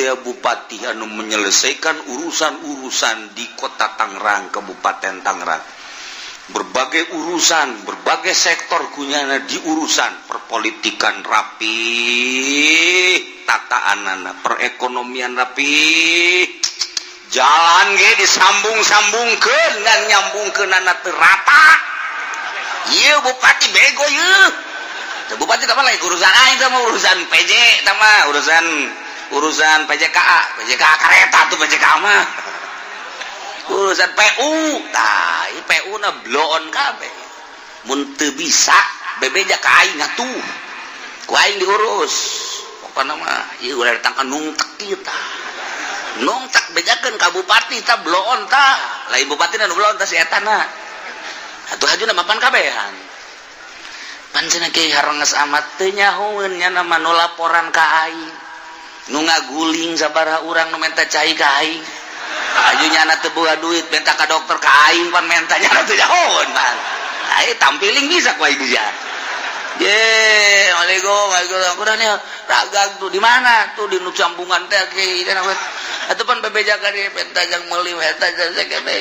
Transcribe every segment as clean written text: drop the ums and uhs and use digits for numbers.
teh bupati anu menyelesaikan urusan-urusan di kota Tangerang, Kabupaten Tangerang. Berbagai urusan, berbagai sektor kunyana diurusan, perpolitikan rapi, tataanana, perekonomian rapi, jalan ge disambung-sambungkeun dan nyambungkeunana teu rata. Ieu bupati bego ieu. Teu bupati teh lain urusan aing teh mah, urusan PJ teh mah, urusan urusan PJKA, PJKA kereta tuh PJKA mah. Urusan PU, tah ieu PU na bloon kabeh. Mun teu bisa bebeja ka aing atuh. Ku aing diurus. Pokona mah ieu ulah datang ka nungtek ieu tah. Nungtek bejakeun ka bupati tah bloon tah. Lain bupati nu bloon tah si eta na. Atuh hajuna mapan kabehan. Pan cenah kiai harenges amat teu nyahoeun nya nama nu laporan ka aing. Nu ngaguling sabaraha urang nu menta cai ka aing. Aju nyana teu boga duit minta ka dokter ka aing pan menta nyana teu nyahoeun pan. Ai tampiling bisa ku aing bisa. Ye, Waalaikum, waalaikum. Udah nih, ragag tuh di mana? Tuh di nu sambungan teh kiai. Atuh pan bebeja ka dia, menta jang meuli menta jang sakene.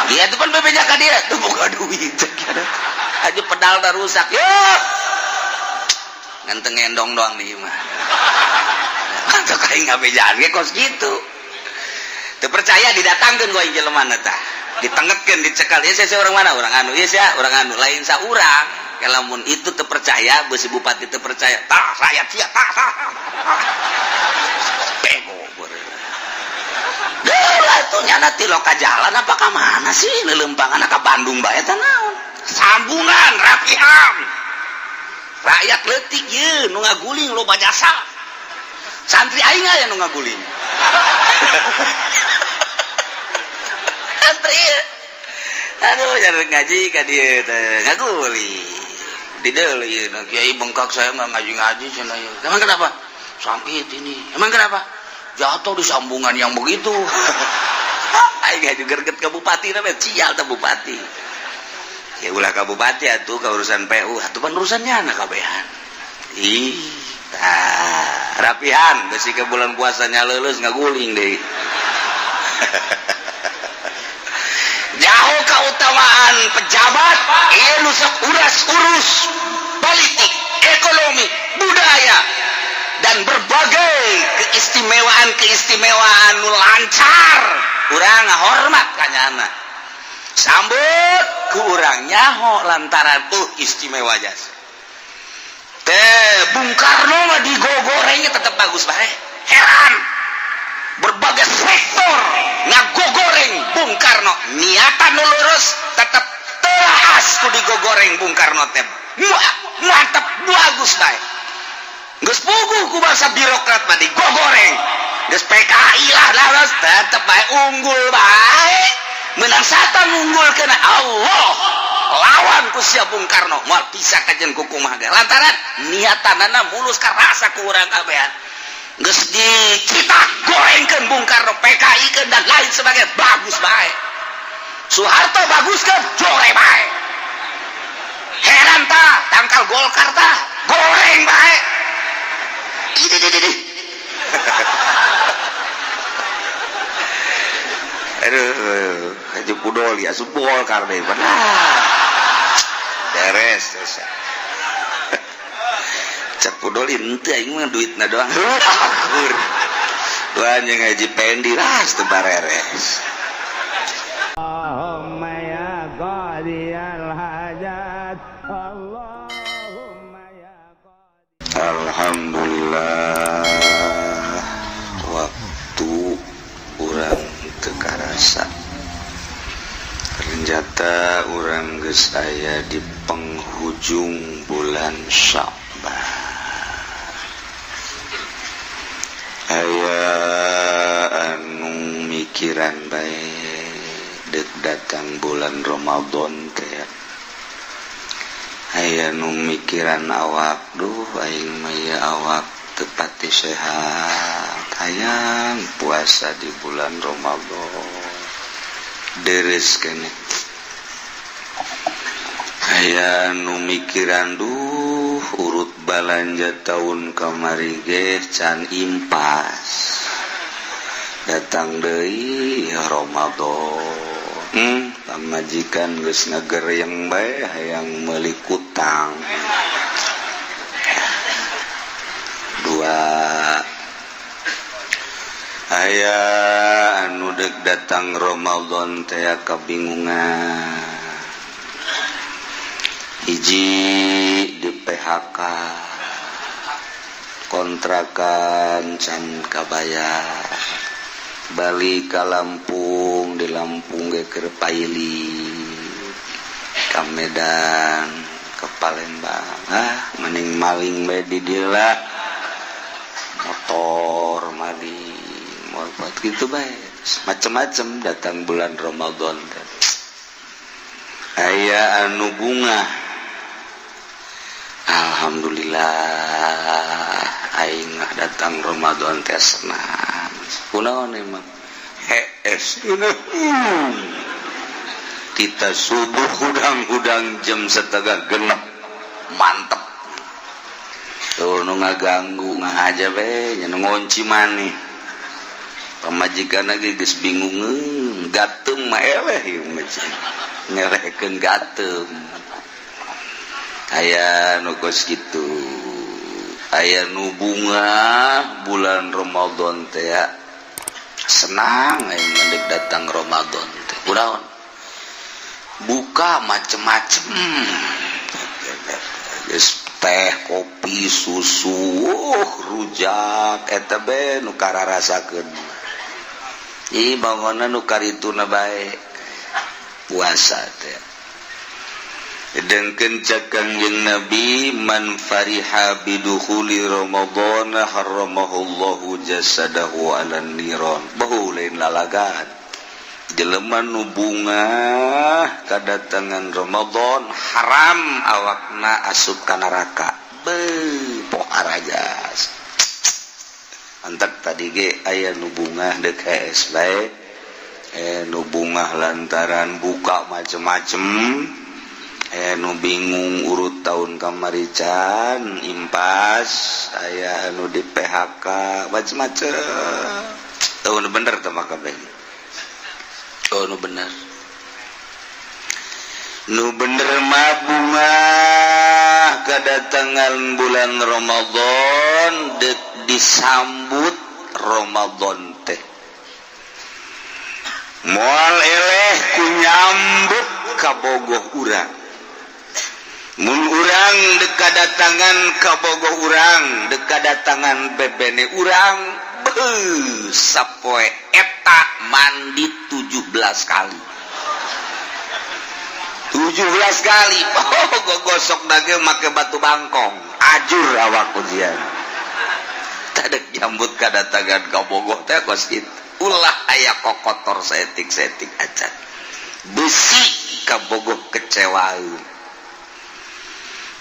Iya tuh pan bebeja ka dia, tuh boga duit. Aju pedal dah rusak. Yo. Ngan teu ngendong doang di imah. Mantap aing ngabejaan ge kos kitu. Teu percaya didatangkeun ku aing jelema tah. Ditengetkeun dicekal. Ya saya orang mana? Orang anu. Iya sia, orang anu. Lain saurang. Lamun itu terpercaya, besi bupati terpercaya. Tah rakyat sia tah tah. Bego. Lah tuh nyana ti loka jalan apa ka mana sih lelempangan ka Bandung bae teh naon? Sambungan rapihan. Rakyat leutik ye nu ngaguling loba jasa. Santri aing aya nu ngaguling. Santri. Aduh, jangan ngaji ka dieu teh ngaguling. Di deuleu ieu kiai bengkak saya nggak ngaji-ngaji cenah ieu. Emang kenapa? Sakit ini. Emang kenapa? Jatuh di sambungan yang begitu. Aing ngaji gerget ke bupati namanya cial teh bupati. Ya ulah ka bupati atuh ka urusan PU, atuh pan urusannya anak kabehan. Ih, tah rapihan besi ke bulan puasanya lulus ngaguling deui. Jauh keutamaan pejabat ieu nu sok uras-urus politik, ekonomi, budaya dan berbagai keistimewaan-keistimewaan nu lancar. Urang ngahormat ka nyana. Sambut ku urang nyaho lantaran istimewa jasa. Teh Bung Karno mah digogorengnya tetap bagus bae. Heran. Berbagai sektor ngagogoreng Bung Karno, niatan nu lurus tetap telaas ku digogoreng Bung Karno teh. Mantap bagus bae. Geus puguh ku bangsa birokrat mah digogoreng. Geus PKI lah lah tetep bae unggul bae. Menang satan unggul kena Allah. Lawan ku sia Bung Karno moal bisa kajen ku kumaha ge. Lantaran niatanana mulus karasa ku urang kabehan. Geus dicitak gorengkeun Bung Karno, PKI keun dan lain sebagainya bagus bae. Soeharto baguskeun jore bae. Heran tah tangkal Golkar tah goreng bae. Ini ini. Aduh, Haji Pudol ya asup Golkar deh. Beres desa. Cek Pudol henteu aing mah duitna doang. Akur. Wah jeung Haji Pendi lah teu bareres. Allahumma ya qadiyal hajat. Allahumma ya qadi. Alhamdulillah waktu urang teu karasa. Ternyata urang geus aya di penghujung bulan Sya'ban. Aya anu mikiran bae dek datang bulan Ramadan teh. Aya nu mikiran awak, duh aing mah ieu awak teu pati sehat, hayang puasa di bulan Ramadan. Deres keneh. Aya nu mikiran duh urut balanja tahun kamari ge can impas. Datang deui Ramadan, pamajikan geus ngagereng bae hayang meuli kutang dua. Aya anu dek datang Ramadan teh kabingungan, hiji di PHK, kontrakan can kabayar, balik ka Lampung, di Lampung ge keur pailit, ka Medan, ke Palembang, ah mending maling bae di dieu lah, motor maling, buat gitu bae, macem-macem datang bulan Ramadan teh. Aya anu bunga, alhamdulillah, aing mah datang Ramadan teh senang. Kunaon emang? Hees, kita subuh hudang-hudang jam 5.30, mantep tuh. Nu ngaganggu ngahaja be nya, nu ngunci maneh, pamajikan lagi geus bingungeun, gatem mah eleh ieu mah, ngelehkeun gatem. Aya nu kos kitu, aya nu bunga bulan Ramadan teh senang, aing mah datang Ramadan teh. Kunaon? Buka macem-macem. Geus teh, kopi, susu, rujak eta be nu kararasakeun. Ih, bangunna nu karituna bae puasa teh. Sedangkan cek Kangjeng Nabi, man fariha bidukhuli Ramadan harramahullahu jasadahu 'alan niran. Bahu lain lalagan. Jelema nu bunga kadatangan Ramadan, haram awakna asup ka neraka. Beuh, poharajas. Antak tadi ge aya nu bungah deuk hees bae. Nu bungah lantaran buka macem-macem, nu bingung urut tahun kamarican impas, aya anu di PHK, macem-macem. Tahu nu bener teh maka kabeh. Oh, nu bener, nu bener mah bunga kedatangan bulan Ramadan, dek disambut Ramadan teh moal eleh ku nyambut kabogoh urang. Mun urang dek kadatangan kabogoh urang, dek kadatangan bebene urang, beuh, sapoe eta mandi 17 kali, 17 kali. Oh, gosok dage make batu bangkong, ajur awak ujian. Tadek nyambut kadatangan kabogoh teh kos kitu. Ulah aya kokotor saeutik-saeutik acan, besi kabogoh kecewa.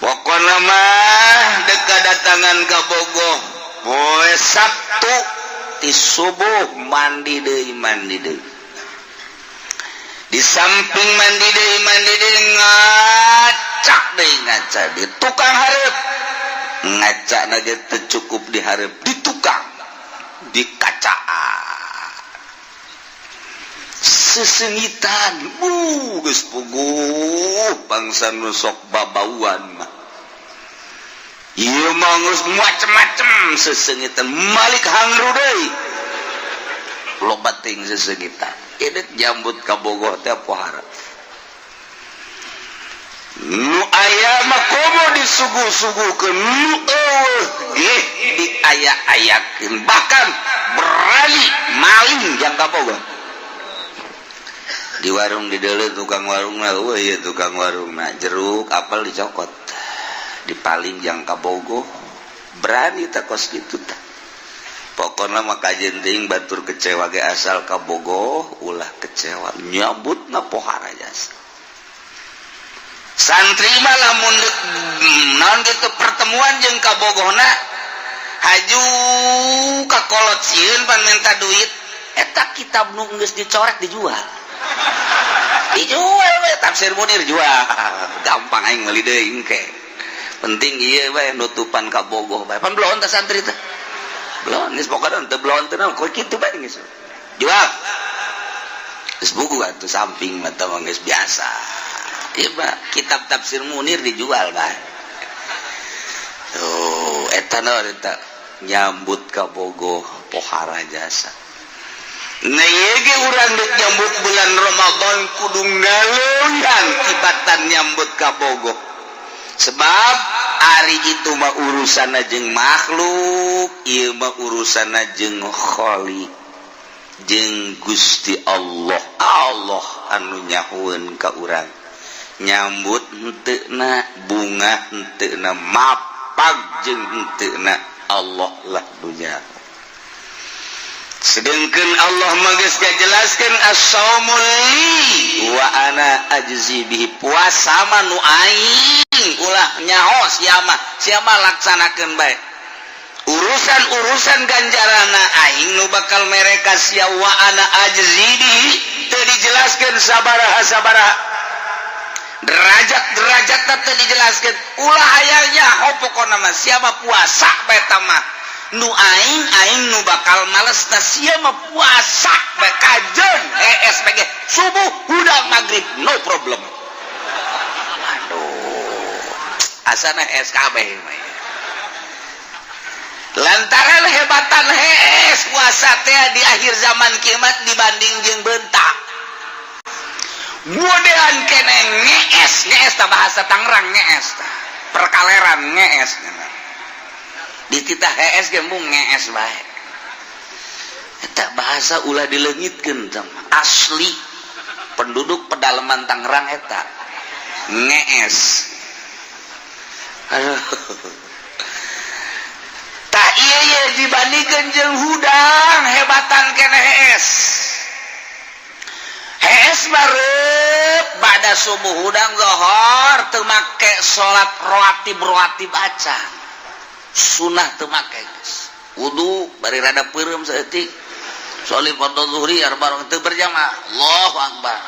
Pokokna mah dek kadatangan kabogoh poe Sabtu ti subuh mandi deui, mandi deui. Di samping mandi deui, mandi deui, ngacak deui, ngaca di tukang hareup. Ngaca ge teu cukup di hareup, di tukang, di kacaan sesengitan. Geus puguh bangsa nu sok babauan mah. Ieu mah geus macem-macem sesengitan, malik hangru deui, loba teuing sesengitan. Ini jambut kabogoh teh pohara. Nu aya mah komo disuguh-suguhkeun, nu eueuh ge diaya-ayakeun, bahkan berani maling jang kabogoh. Di warung di deuleu tukang warung mah, eueuh ieu tukang warung mah, jeruk apel dicokot, dipaling jang kabogoh. Berani teh kos kitu tah. Pokokna mah kajeun teuing batur kecewa ge asal kabogoh ulah kecewa, nyambutna pohara jasa. Santri mah lamun naon gitu pertemuan jeung kabogohna, haju ka kolot sieun pan minta duit, eta kitab nu geus dicoret dijual, dijual we. Tafsir Munir jual, gampang, aing meuli deui engke. Penting ieu bae, nutupan kabogoh bae. Pan belon teh santri teh, belon geus, pokona teu belon teh naon, kitu bae geus. Jawab. Geus buku atuh samping mah mah geus biasa. Ieu mah kitab tafsir Munir dijual, Bah. Tuh, eta naon eta nyambut kabogoh pohara jasa. Nah, ieu ge urang dek nyambut bulan Ramadan kudu ngaleuyan tibatan nyambut kabogoh. Sebab ari itu mah urusan jeung makhluk, ieu mah urusan jeung Khalik, jeung Gusti Allah. Allah anu nyahueun ka urang. Nyambut henteu na, bunga henteu na, mapag jeung henteu na, Allah lah dunya. Sedangkan Allah mah geus ngajelaskeun as-saumu li wa ana ajzi bihi, puasa mah nu aing, ulah nyaho sia mah, sia mah laksanakeun bae. Urusan-urusan ganjarana aing nu bakal mereka sia, wa ana ajzi bihi teu dijelaskeun sabaraha sabaraha derajat-derajat teu dijelaskeun, ulah hayang nyaho, pokona mah sia mah puasa bae mah nu aing, aing nu bakal males na, sia mah puasa bae kajeun ESPG subuh hudang maghrib no problem. Aduh, asana SKB mah lantaran hebatan hees puasa teh di akhir zaman kiamat dibanding jeung bentak modelan kene ngees. Ngees tah bahasa Tangerang, ngees tah perkaleran, ngees di kita hees gembung ngees bae. Eta bahasa ulah dileungitkeun, asli penduduk pedalaman Tangerang eta ngees. Aduh, tah iya iya dibandingkan jeung hudang hebatan kene hees. Hees barep pada subuh hudang zohor teu make salat rawatib, rawatib acan sunah teu make, geus wudu bari rada peureum saeutik, sholli fardhu zuhri arba teu berjamaah, Allahu akbar,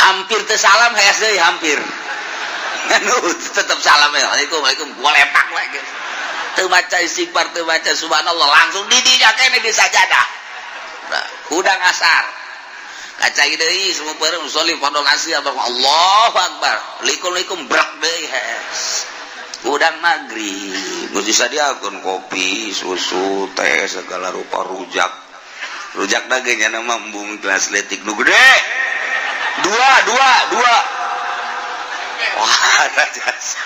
hampir teu salam, hees deui, hampir anu tetep salam ya, Assalamualaikum, Waalaikum, gua lepak we geus teu maca istighfar, teu maca subhanallah, langsung di dinya kene di sajadah. Nah, hudang asar kaca deui semua peureum, sholli fardhu asri, Allahu akbar, likum likum brak deui hees. Hudang maghrib geus disadiakeun kopi susu teh segala rupa, rujak rujak dagingnya nama embung gelas letik nu gede dua dua dua. Wah, jasa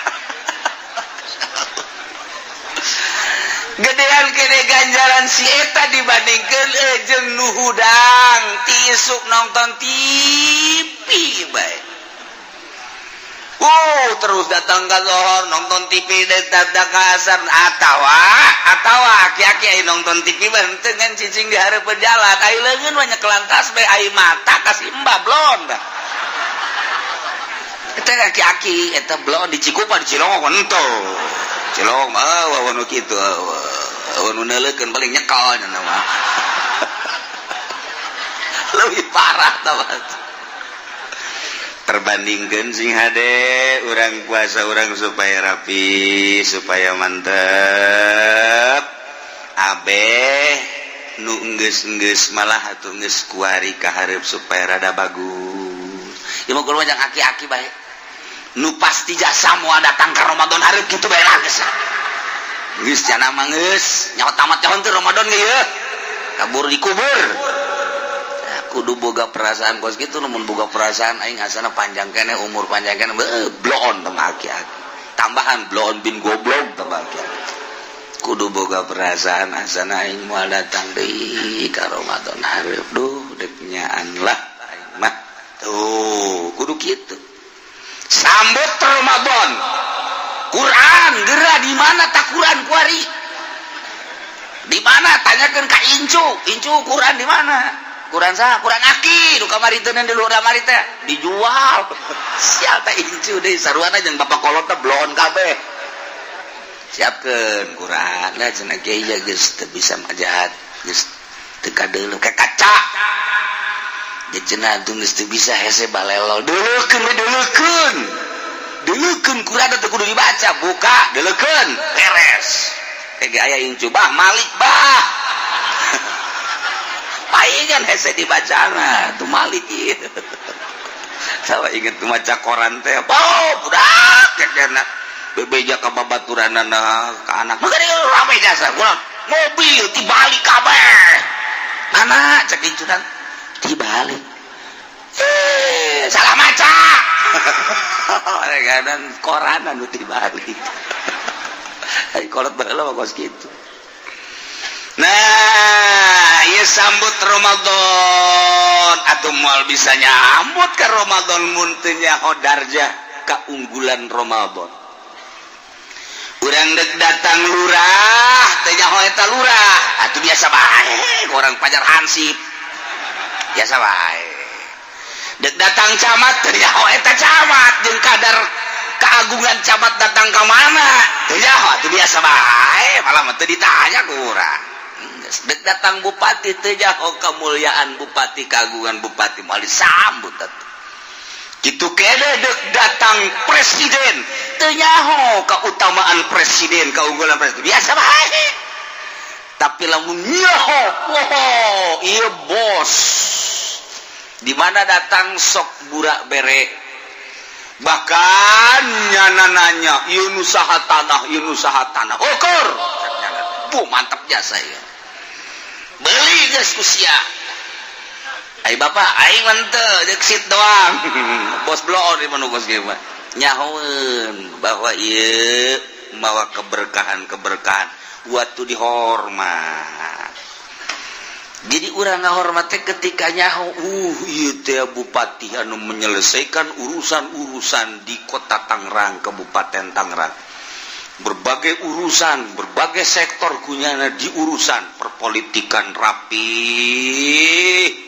gedean kene ganjaran si eta dibandingkan jeung nu hudang ti isuk nonton TV bae. Oh, terus datang ke zohor nonton TV, datang ke asar, atawa atawa aki-aki aya nonton TV bae henteu ngan cicing di hareupeun jalan, ai leungeun mah nyekelan tasbih, ai mata kasih embah blon dah. Eta aki-aki eta blon di Cikupa, di Cilongok henteu. Cilongok mah eueuh nu kitu, eueuh nu neuleukeun, paling nyekel nya mah. Lebih parah tah perbandingkan. Sing hade urang puasa urang supaya rapi, supaya mantep. Abeh nu enggeus-enggeus malah atuh geus kuari ka hareup supaya rada bagus. Ieu mah kudu aki-aki bae nu pasti jasa moal datang ke Ramadan hareup kitu bae lah, geus geus cenah mah geus nyawa tamat nyaho teu Ramadan ge ieu kabur dikubur. Kudu boga perasaan kos gitu. Namun boga perasaan aing asana panjang kene umur, panjang kene, bloon teh aki-aki, tambahan bloon bin goblok teh aki-aki. Kudu boga perasaan asana aing moal datang deui ka Ramadan hareup, duh dek nyaan lah aing mah. Tuh, kudu kitu sambut Ramadan. Quran geura di mana tak Quran kuari di mana? Tanyakan ka incu. Incu, Quran di mana? Quran sah? Quran aki nu kamari teh, di luhur kamari teh dijual. Sial teh incu deui saruana jeung bapak kolot teh bloon kabeh. Siapkeun Quran lah cenah, kiai geus teu bisa majahat, geus teu kadeuleu ka kaca. Dia cenah atuh geus teu bisa, hese balelol, deuleukeun we, deuleukeun, deuleukeun Quran teh kudu dibaca, buka, deuleukeun, beres. Kayak aya incu, bah malik bah. Paing Kan hese dibacana tuh malik ieu. Salah inget tuh maca koran teh. Oh, budak kena bebeja ka babaturanana ka anak. Maka dia rame jasa. Kurang mobil dibalik kabeh. Mana cek incunan dibalik. Eh, salah maca. Kadang koran anu dibalik. Ai kolot baheula mah kos kitu. Nah, ieu sambut Ramadan atau moal bisa nyambut ke Ramadan mun teu nyaho darjah keunggulan Ramadan. Urang dek datang lurah, teu nyaho eta lurah, atuh biasa bae, orang pajar hansip. Biasa bae. Dek datang camat, teu nyaho eta camat jeung kadar keagungan camat datang ke mana? Teu nyaho, atuh biasa bae, malah mah teu ditanya ku urang. Dek datang bupati, teu nyaho kemuliaan bupati, keagungan bupati, moal disambut atuh. Gitu kene dek datang presiden, teu nyaho keutamaan presiden, keunggulan presiden, biasa bae. Tapi lamun nyaho, oh, iya bos. Di mana datang sok burak bere. Bahkan nyana nanya, ieu nu saha tanah, ieu nu saha tanah. Ukur. Bu, mantap jasa ya. Beli geus ku sia. Ai bapak aing mah teu jeung sit doang. Bos bloon di mana bos kieu mah. Nyahoeun bahwa ieu mawa keberkahan-keberkahan waktu dihormat. Jadi urang ngahormat teh ketika nyaho, ieu teh bupati anu menyelesaikan urusan-urusan di kota Tangerang, Kabupaten Tangerang. Berbagai urusan, berbagai sektor kunyana diurusan, perpolitikan rapi,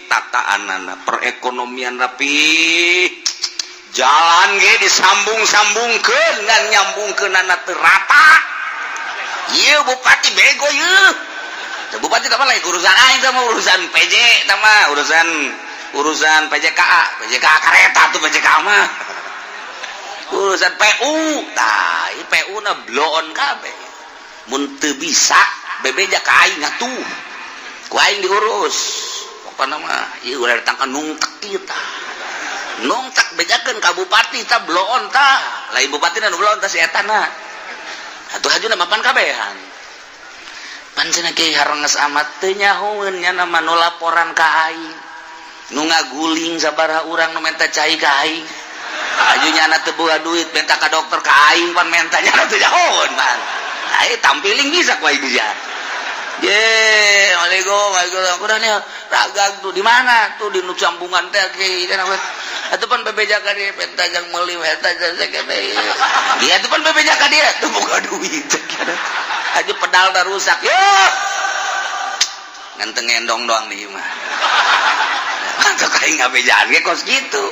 tataanana, perekonomian rapi, jalan ge disambung-sambungkeun ngan nyambungkeunana teu rata. Ieu bupati bego ieu. Teu bupati tah mah lain urusan aing, tah mah urusan PJ, tah mah urusan urusan PJKA, PJKA kareta tuh PJKA mah. Urusan PU, tah ieu PU na bloon kabeh. Mun teu bisa bebeja ka aing atuh. Ku aing diurus. Pokona mah ieu ulah datang ka nungtek ieu tah. Nungtek bejakeun ka bupati tah bloon tah. Lain bupati nu bloon tah si eta na. Atuh hajuna mapan kabehan. Pan cenah kiai harenges amat teu nyahoeun nya mah nu laporan ka aing. Nu ngaguling sabaraha urang nu menta cai ka aing. Aju nyana teu boga duit minta ka dokter ka aing pan menta nyana teu nyahoeun pan. Ai tampiling bisa ku aing bisa. Ye, Waalaikum, waalaikum. Udah nih, ragang tuh di mana? Tuh di nu sambungan teh kiai. Atuh pan bebeja ka dia penta jang meuli eta. Iya tuh pan bebeja ka dia tuh boga duit. Aja pedal dah rusak. Yo. Ngan teu ngendong doang di mah. Mantap aing ngabejaan ge kos kitu.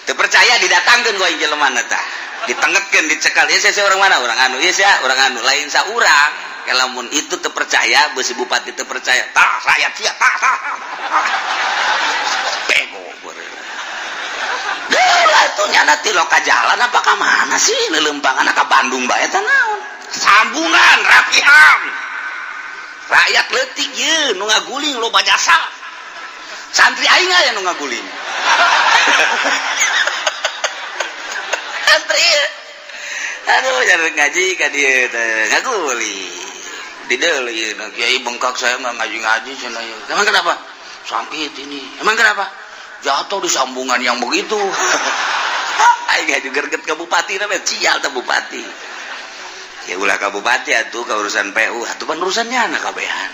Teu percaya didatangkeun ku aing jelema tah. Ditengetkeun, dicekal. Ya saya orang mana? Orang anu. Iya sia, orang anu. Lain saurang. Lamun itu terpercaya, besi bupati terpercaya. Tah rakyat sia tah tah. Bego. Lah tuh nyana ti loka jalan apa ka mana sih lelempangan ka Bandung bae tah naon? Sambungan rapihan. Rakyat leutik ye nu ngaguling loba jasa. Santri aing aya nu ngaguling. Santri. Aduh, jangan ngaji ka dieu teh ngaguling. Di deuleu ieu kiai bengkak, saya nggak ngaji-ngaji cenah ieu. Emang kenapa? Sakit ini. Emang kenapa? Jatuh di sambungan yang begitu. Aing ngaju gerget ke bupati namanya cial teh bupati. Ya ulah ka bupati atuh ka urusan PU, atuh pan urusannya anak kabehan.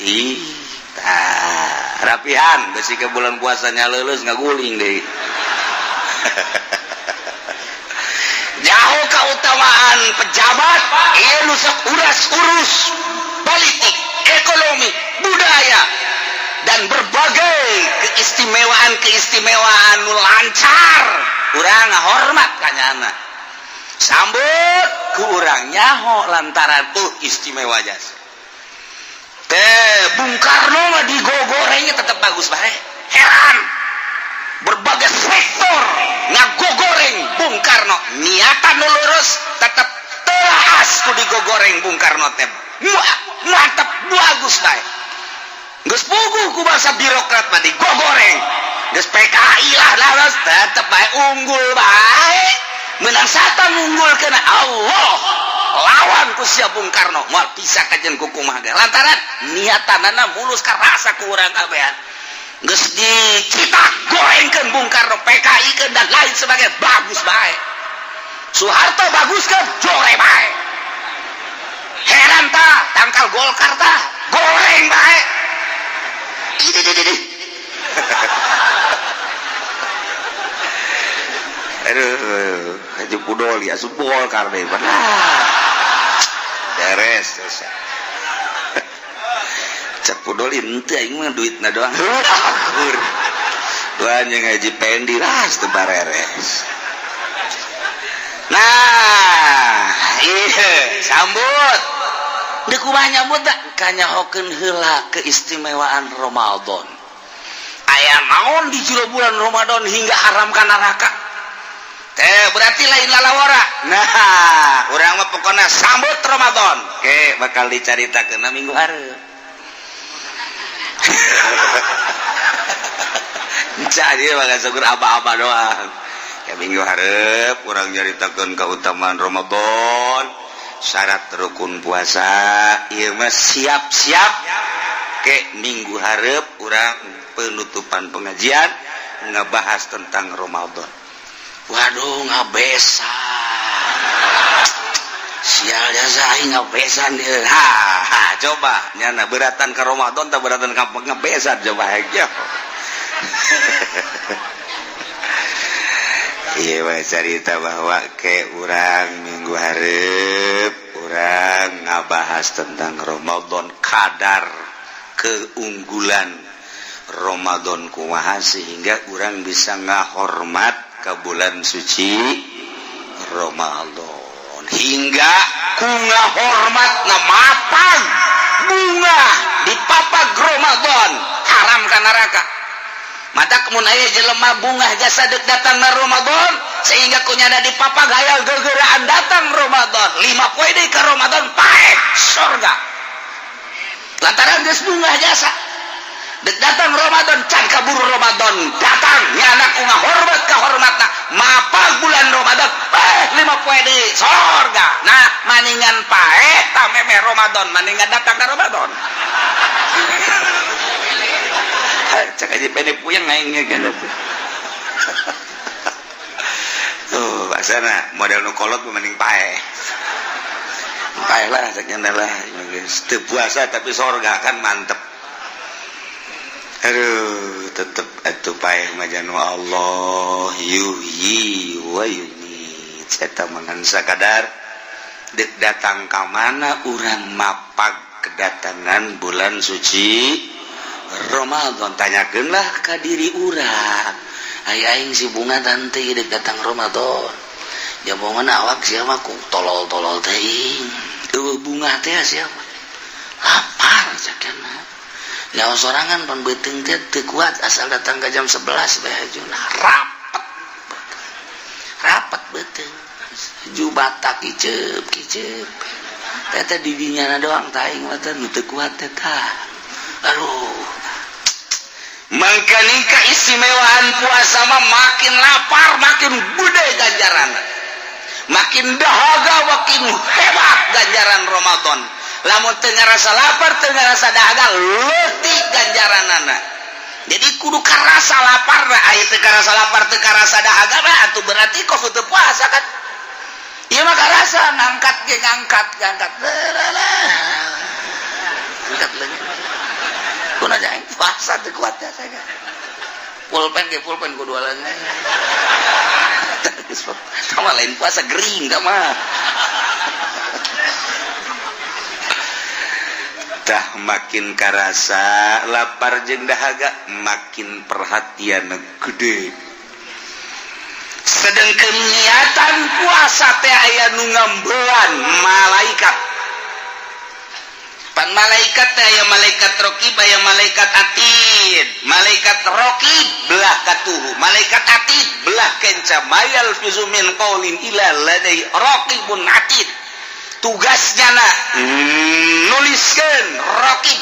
Ih, tah rapihan besi ke bulan puasanya lulus ngaguling deh. Jauh keutamaan pejabat, ieu nu sok uras-urus politik, ekonomi, budaya, dan berbagai keistimewaan-keistimewaan nu lancar. Urang ngahormat ka nyana. Sambut ku urang nyaho lantaran istimewa jasa. Teh Bung Karno mah digogorengnya tetap bagus bae. Heran. Berbagai sektor ngagogoreng Bung Karno, niatan nu lurus tetep telas ku digogoreng Bung Karno teh. Mantap bagus bae. Geus puguh Ripuh ku bangsa birokrat mah digogoreng. Geus PKI lah lah tetep bae unggul bae. Menang satan unggul kena Allah. Lawan ku sia Bung Karno moal bisa kajen ku kumaha ge. Lantaran niatanana mulus karasa ku urang kabehan. Geus dicitak gorengkeun Bung Karno, PKI keun dan lain sebagainya, bagus bae. Soeharto baguskeun, jore bae. Heran tah, tangkal Golkar tah, goreng bae. Ini ini. Aduh, Haji Pudoli asup Golkar deh. Beres dosa. Cek Pudoli henteu aing mah duitna doang. Akur. Dua jeung Haji Pendi lah teu bareres. Nah, iya, sambut. Deuk kumaha nyambut da? Kanyahokeun heula keistimewaan Ramadan. Aya naon di jero bulan Ramadan hingga haram ka neraka? Teh berarti lain lalawara. Nah, urang mah pokona sambut Ramadan. Oke, bakal dicaritakeun minggu hareup. Jadi bakal syukur aba-aba doang. Ya minggu hareup urang nyaritakeun keutamaan Ramadan, syarat rukun puasa, ieu mah siap-siap. Ke minggu hareup urang penutupan pengajian ngebahas tentang Ramadan. Waduh, ngabesan. Sial jasa aing ngabesan ieu. Ha, ha, coba nyana beratan ka Ramadan tah beratan ka ngabesan coba aja. Iya mah carita bahwa ke urang minggu hareup urang ngabahas tentang Ramadan, kadar keunggulan Ramadan kumaha sehingga urang bisa ngahormat ke bulan suci Ramadan hingga ku ngahormatna mapag bunga di papag Ramadan haram ka neraka. Mata kemun aya jelema bungah jasa dek datang na Ramadan sehingga kunyana di papag hayal gegeraan datang Ramadan 5 poe deui ka Ramadan paeh surga lantaran geus bungah jasa dek datang Ramadan can kaburu Ramadan datang nyana ku ngahormat ka hormatna mapag bulan Ramadan paeh 5 poe deui surga. Nah maningan paeh tah memeh Ramadan maningan datang ka Ramadan. Cek aja pede puyeng aing kan. Tuh basana model nu kolot mending paeh. Paeh lah cek nya lah geus teu puasa tapi sorga kan mantep. Aduh tetep atuh paeh mah janu Allah yuhyi wa yumiit. Eta mangan sakadar deuk datang ka mana urang mapag kedatangan bulan suci Ramadan, tanyakeunlah ka diri urang. Ai aing si bunga tante dek datang Ramadan. Jabongan awak sia mah ku tolol-tolol teuing. Eueuh bunga teh sia mah. Lapar cakana. Nyawa sorangan pan beuteung teh teu kuat asal datang ka jam 11 bae hajuna. Rapet. Rapet beuteung. Ju batak kiceup kiceup. Teh teh di dinyana doang tah aing mah teh nu teu kuat teh tah. Aduh. Mangkaning keistimewaan puasa mah makin lapar makin gede ganjaran, makin dahaga makin hebat ganjaran Ramadan. Lamun teu ngarasa lapar teu ngarasa dahaga leutik ganjaranana. Jadi kudu karasa laparna, aya teu karasa lapar teu karasa dahaga mah atuh berarti kos teu puasa kan. Ieu mah karasa ngangkat ge ngangkat ngangkat. Angkat leungeun. Kuna aja puasa teu kuat ya saya. Pulpen ge pulpen kudu leungeun. Sama lain puasa gering tah mah. Tah makin karasa lapar jeung dahaga makin perhatian gede. Sedengkeun niatan puasa teh aya nu ngambean malaikat. Pan malaikat teh aya malaikat raqib aya malaikat atid. Malaikat raqib belah katuhu, malaikat atid belah kenca. Mayal fizu min qaulin illa ladai raqibun atid. Tugasnya na nuliskeun raqib.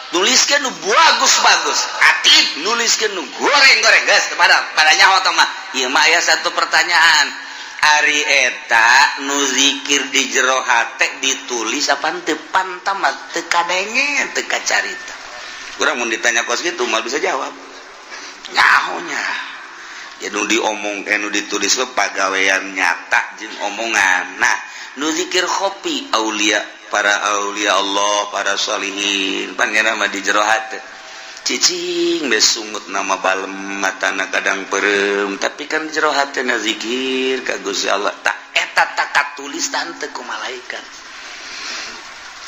Nuliskeun nu bagus-bagus, atid nuliskeun nu goreng-goreng, geus pada pada nyaho tah mah. Ieu mah aya satu pertanyaan. Ari eta nu zikir di jero hate ditulis apa teu? Pantamat teu kadenge, teu kacarita. Urang mun ditanya kos kitu mah bisa jawab. Nyahonya. Ya nu diomong eh nu ditulis mah pagawean nyata jeung omongan. Nah, nu zikir khofi aulia, para aulia Allah, para sholihin, pan mah di jero hate. Cicing besungut nama balem, matana kadang perem, tapi kan jero hatena zikir ka Gusti Allah. Tak eta tak katulis tante ku malaikat.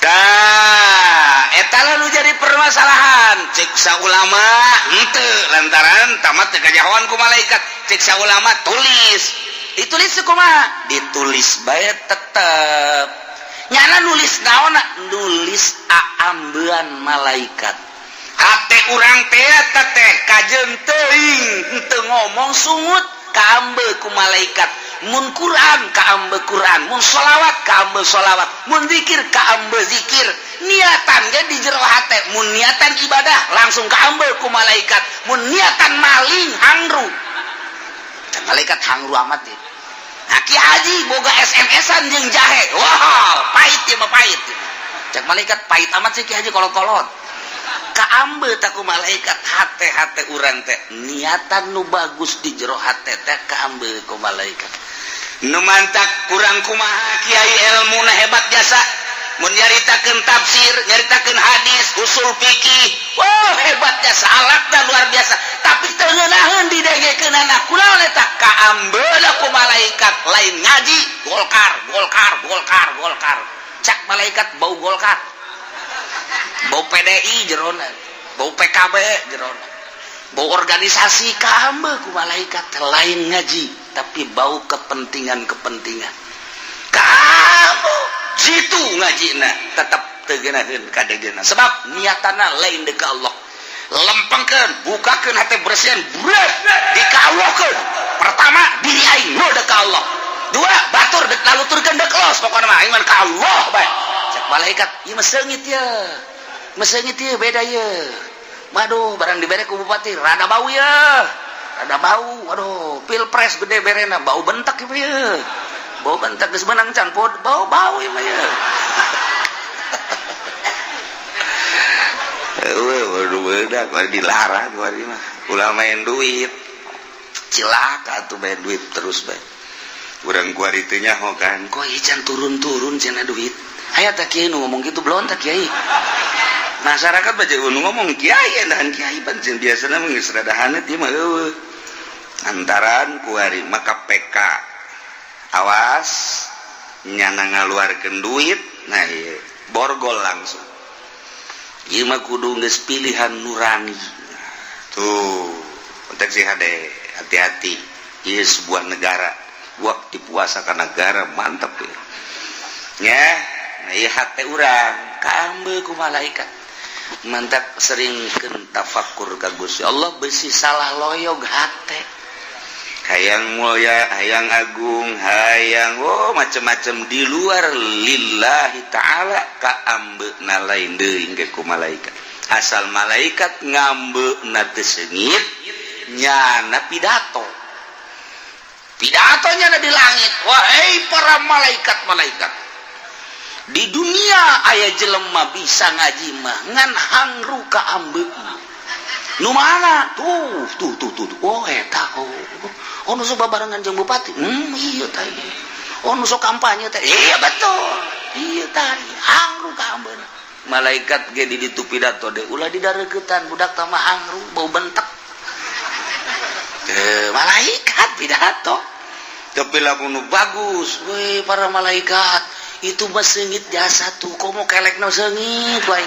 Tah, eta lah nu jadi permasalahan. Cek ulama henteu, lantaran tamat teu kajahoan ku malaikat. Cek ulama tulis. Ditulis kumaha? Ditulis bae tetep. Nyana nulis naon? Nulis aambean malaikat. Hate urang teh eta teh kajeun teuing henteu ngomong sungut kaambe ku malaikat. Mun Quran kaambe Quran, mun sholawat kaambe sholawat, mun zikir kaambe zikir. Niatan ge di jero hate, mun niatan ibadah langsung kaambe ku malaikat, mun niatan maling hangru. Cek malaikat, hangru amat ya. Nah, Ki Haji boga SMS-an jeung jahe, wah, pahit ya mah, pahit ya. Cek malaikat, pahit amat sih Ki Haji, kolot-kolot. Kaambe tak ku malaikat hate-hate urang teh, niatan nu bagus di jero hate teh kaambe ku malaikat. Nu mantak kurang kumaha kiai ilmu na hebat jasa mun nyaritakeun tafsir, nyaritakeun hadis, usul fikih, wah, hebat jasa, alatna luar biasa, tapi teu ngeunaheun didengekeunana. Kunaon eta? Kaambe ku malaikat. Lain ngaji Golkar, Golkar, Golkar, Golkar, cak malaikat bau Golkar, bau PDI jerona, bau PKB jerona, bau organisasi. Kaambe ku malaikat. Lain ngaji tapi bau kepentingan-kepentingan, kamu jitu ngajina tetap teu ngeunaheun kadegena, sebab niatana lain dek Allah. Lempengkeun, bukakeun hati, bersihan, beres dikawahkeun. Pertama diri aing nu dek Allah, dua batur dek naluturkeun dek los, pokona mah aing mah ka Allah bae. Cek malaikat, ieu mah seungit ya, mah seungit ya, beda ya. Waduh, barang dibere ku bupati rada bau ya, rada bau. Waduh, pilpres gede berena, bau bentak ya, bau bentak. Geus menang can bau bau ieu mah ya. Waduh, bedak dilarang mah, ulah main duit, cilaka tuh main duit terus bae. Urang kuari teu nyaho kan, kok ieu can turun-turun cenah duit. Aya tak kiai nu ngomong gitu? Belum tak kiai masyarakat baca nu ngomong kiai dan kiai pancen biasana mah geus rada haneut ieu mah eueuh. Antaran kuari mah KPK awas nyana ngaluarkeun duit. Nah, ieu borgol langsung. Ieu mah kudu geus pilihan nurani tuh. Konteks sih hade, hati-hati. Ieu sebuah negara, waktu puasa ka negara mantep ya ya. Nah, ieu hate urang kaambe ku malaikat. Mantap, seringkeun tafakur ka Gusti Allah, besi salah loyog hate, hayang mulia, hayang agung, hayang oh macem-macem di luar lillahi ta'ala, kaambe na lain deui ge ku malaikat. Asal malaikat ngambe na teu seungit, nyana pidato, pidatonya ada di langit. Wahai para malaikat-malaikat di dunia, aya jelema bisa ngaji mah ngan hangru kaambe. Nu mana tuh tuh tuh tuh tuh. Oh, eta, oh oh nu sok babarengan jeung bupati. Iya tah, oh, nu sok kampanye teh. Iya, betul, iya tah, hangru kaambe. Malaikat ge di ditu pidato deh, ulah didareukeutan, budak tah mah hangru, bau bentek. Eh, malaikat pidato, tapi lamun nu bagus, weh, para malaikat, itu mah seungit jasa tuh, komo kelekna seungit wae.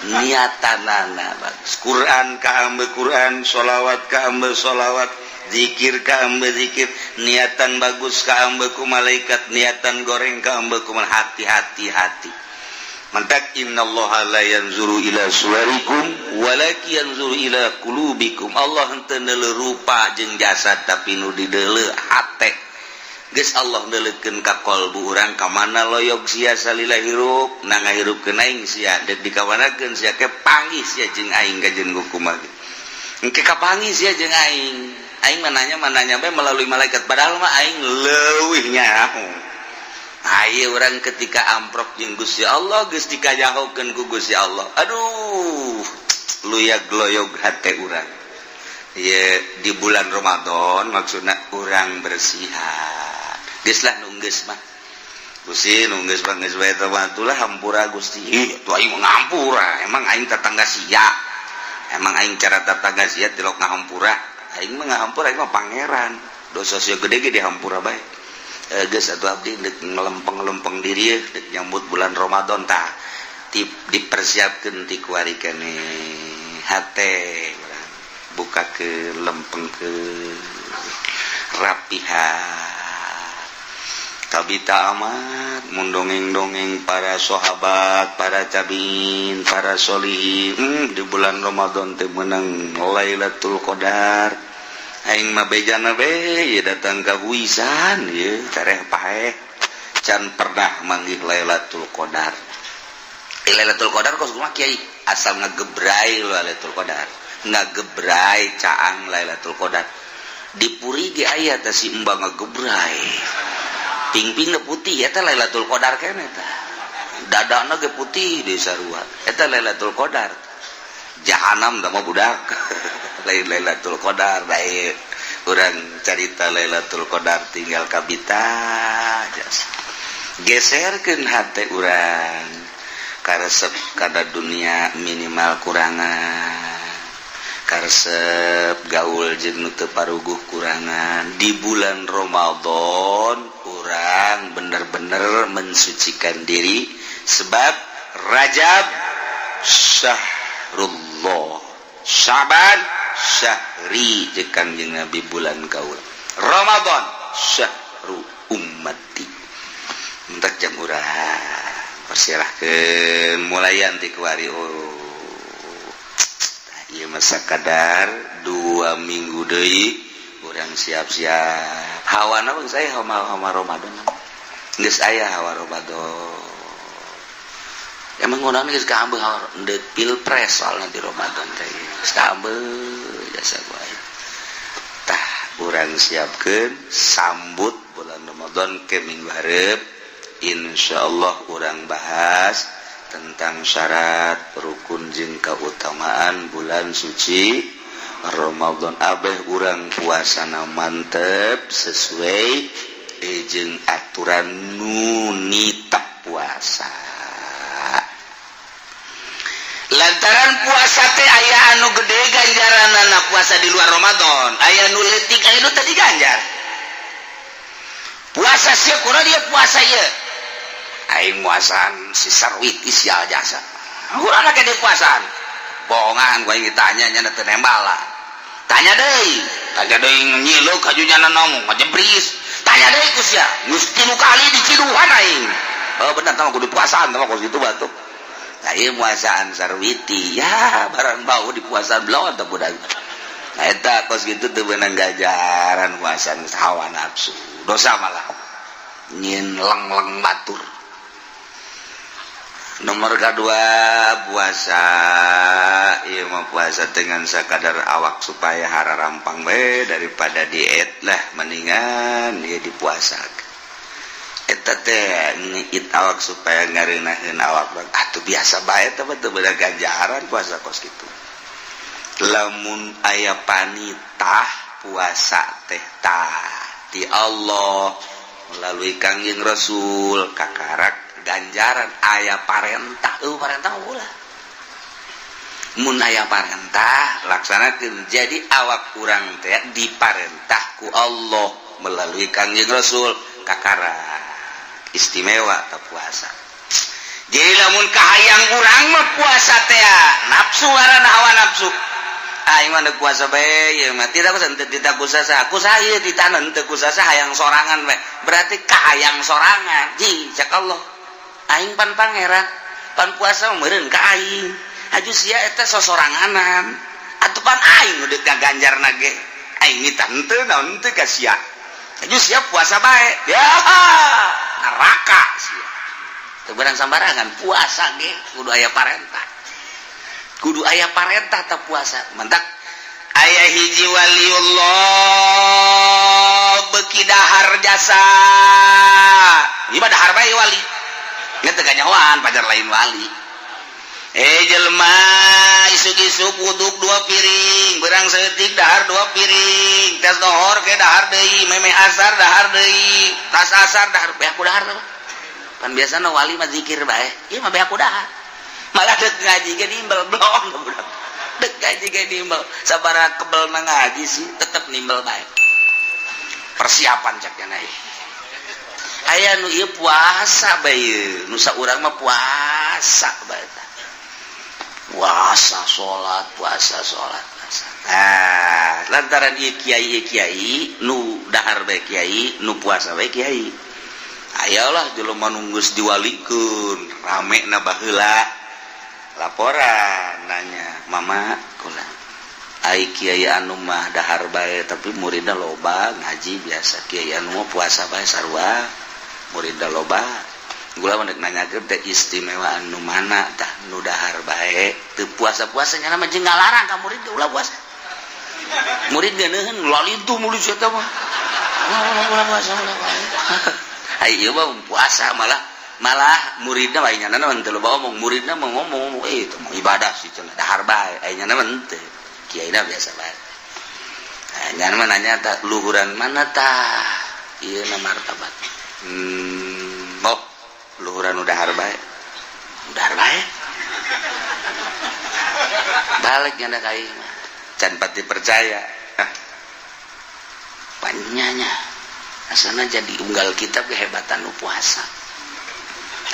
Niatanana bagus, Quran kaambe Quran, sholawat kaambe sholawat, zikir kaambe zikir, niatan bagus kaambe ku malaikat, niatan goreng kaambe ku. Hati-hati, hati. Mantak innallaha la yanzuru ila suwarikum walakin yanzuru ila qulubikum. Allah henteu neuleuh rupa jeung jasad, tapi nu dideuleu hate. Geus Allah neuleukeun ka kolbu urang ka mana loyog sia salila hirup na ngahirupkeun aing sia deuk dikamanakeun sia ke panggih sia jeung aing kajeun kumaha engke kapanggih sia jeung aing. Aing mananya mananya bae melalui malaikat, padahal mah aing leuwih nyaho. Ayo urang ketika amprok jeung Gusti Allah, geus dikajahokeun ku Gusti Allah, aduh, luyag loyog hate urang. Ye, di bulan Ramadan maksudna urang bersihan. Geus lah, nu geus mah Gusti, nu geus mah geus bae lah, hampura Gusti. Ih, tuh aing mah ngampura. Emang aing tetangga sia? Emang aing cara tetangga sia tilok ngahampura? Aing mah ngahampura, aing mah pangeran. Dosa sia gede ge dihampura bae. Geus atuh, abdi deuk ngelempeng-lempeng diri deuk nyambut bulan Ramadan. Tah, dipersiapkeun ti kuari keneh hate buka ke lempeng ke rapihan. Kabita amat mun dongeng-dongeng para sahabat, para tabiin, para solihin, di bulan Ramadan teh menang Lailatul Qadar. Aing mah bejana be ye datang ka Huisan ye tereh paeh can pernah manggih Lailatul Qadar. Eh, Lailatul Qadar kos kumaha, Kiai? Asal ngagebrai Lailatul Qadar, ngagebrai caang Lailatul Qadar di puri ge aya teh si embang ngagebrai pingping putih, eta Lailatul Qadar keneh tah. Dadana ge putih di sarua, eta Lailatul Qadar. Jahanam da mah budak, lain Lailatul Qadar. Bae urang carita Lailatul Qadar tinggal kabita geserkeun hate urang karesep kada dunia minimal kurangan, karesep gaul jeung nu teu paruguh kurangan. Di bulan Ramadan urang bener-bener mensucikan diri, sebab Rajab syahrullah, Syaban syahri jeung Kangjeng Nabi, bulan kaula, Ramadan syahru ummati. Entak jam urang persilahkeun mulaian ti kuari. Oh, ieu mah sakadar 2 minggu deui urang siap-siap. Hawana bang saya hawa hawa Ramadan geus aya, hawa Ramadan. Emang ngono geus kaambeu hawa deuk pilpres soalna di Ramadan teh geus kaambeu jasa gua. Tah, urang siapkeun sambut bulan Ramadan ke minggu hareup. Insyaallah urang bahas tentang syarat, rukun jeung keutamaan bulan suci Ramadan. Abeh urang puasana mantep sesuai jeung aturan nu nitah puasa, lantaran puasa teh aya anu gede ganjaran puasa di luar Ramadan, aya nu leutik, aya nu tadi ganjar puasa sia kurang dia puasa ieu. Aing muasaan si Sarwiti sial jasa kurang lagi di puasaan bohongan. Gua ingin tanya nya teu nembal lah. Tanya deui, tanya deui, nyileuk kaju nya ngomong ngajebris. Tanya deui ku sia geus tilu kali diciduhan aing. Oh, bener tah kudu puasaan tah kos kitu batuk. Nah, ieu muasaan Sarwiti ya barang bau di puasaan belum atau budak. Nah, eta kos kitu teu beunang gajaran puasaan hawa nafsu, dosa malah nyin leng-leng batur. Nomor kedua, puasa ieu mah puasa dengan sakadar awak supaya hara rampang we. Daripada diet lah mendingan dia dipuasa. Eta teh ngit awak supaya ngareunaheun awak. Atuh biasa bae teh teu beunang ganjaran puasa kos kitu. Lamun aya panitah puasa teh tah ti Allah melalui Kangjeng Rasul kakarak ganjaran aya parentah, parentah ulah. Mun aya parentah laksanakeun. Jadi awak urang teh diparentah ku Allah melalui Kangjeng Rasul kakara istimewa atau puasa. Jadi lamun kahayang urang mah puasa teh nafsu, ngaranna hawa nafsu. Aing mah puasa bae ieu mah tidak usah, tidak usah aku saya ditahan teu kusasa hayang sorangan bae, berarti kahayang sorangan. Ji cek Allah, aing pan pangeran, pan puasa meureun ka aing aju sia eta sosoranganan. Atuh pan aing udah gaganjar nage, aing nita henteu naon teu ka sia. Aju siap puasa bae ya, neraka sia. Teu beunang sambarangan puasa ge kudu aya parentah, kudu aya parentah tah puasa. Mantak aya hiji waliullah beki dahar jasa. Ieu mah dahar bae wali nya, teu kanyahoan pajar lain wali. Eh, jelema isuk-isuk wuduk dua piring, berang saeutik dahar dua piring, tes dohor ke dahar deui, meme asar dahar deui, tas asar dahar, beak ku dahar teh. Pan biasana wali mah zikir bae, ieu mah beak ku dahar. Malah dek ngaji ge nimbel blong budak. Dek ngaji ge nimbel, sabaraha kebel na ngaji sih tetep nimbel bae. Persiapan cak nya ieu. Aya nu ieu puasa bae, nu saurang mah puasa bae tah. Puasa salat, puasa salat, puasa. Nah, lantaran ieu kiai, ieu kiai nu dahar bae kiai, nu puasa bae kiai. Ayolah jelema nu geus diwalikeun rame na baheula, laporan nanya, "Mama, kula ai kiai anu mah dahar bae tapi muridna loba, ngaji biasa. Kiai anu mah puasa bae sarua muridna loba. Gula mah dek nanyakeun teh istimewa anu mana tah, nu dahar bae teu puasa-puasa?" Nya mah jeung ngalarang ka murid ulah puasa. Murid geuneuheun lalintuh murid eta mah, ulah, ulah puasa, ulah puasa. Ai ieu mah puasa, malah malah muridna bae nya mah teu loba omong. Muridna mah ngomong, "Eh, itu mah ibadah sih cenah, dahar bae." Ai nya mah henteu, kiaina biasa bae. Nah, nya mah nanya tah luhuran mana tah ieu na martabat. Oh, luhuran udah bae, dahar bae. Balik nyana ka aing mah can pati percaya. Ah, panyanya asana jadi unggal kitab kehebatan nu puasa,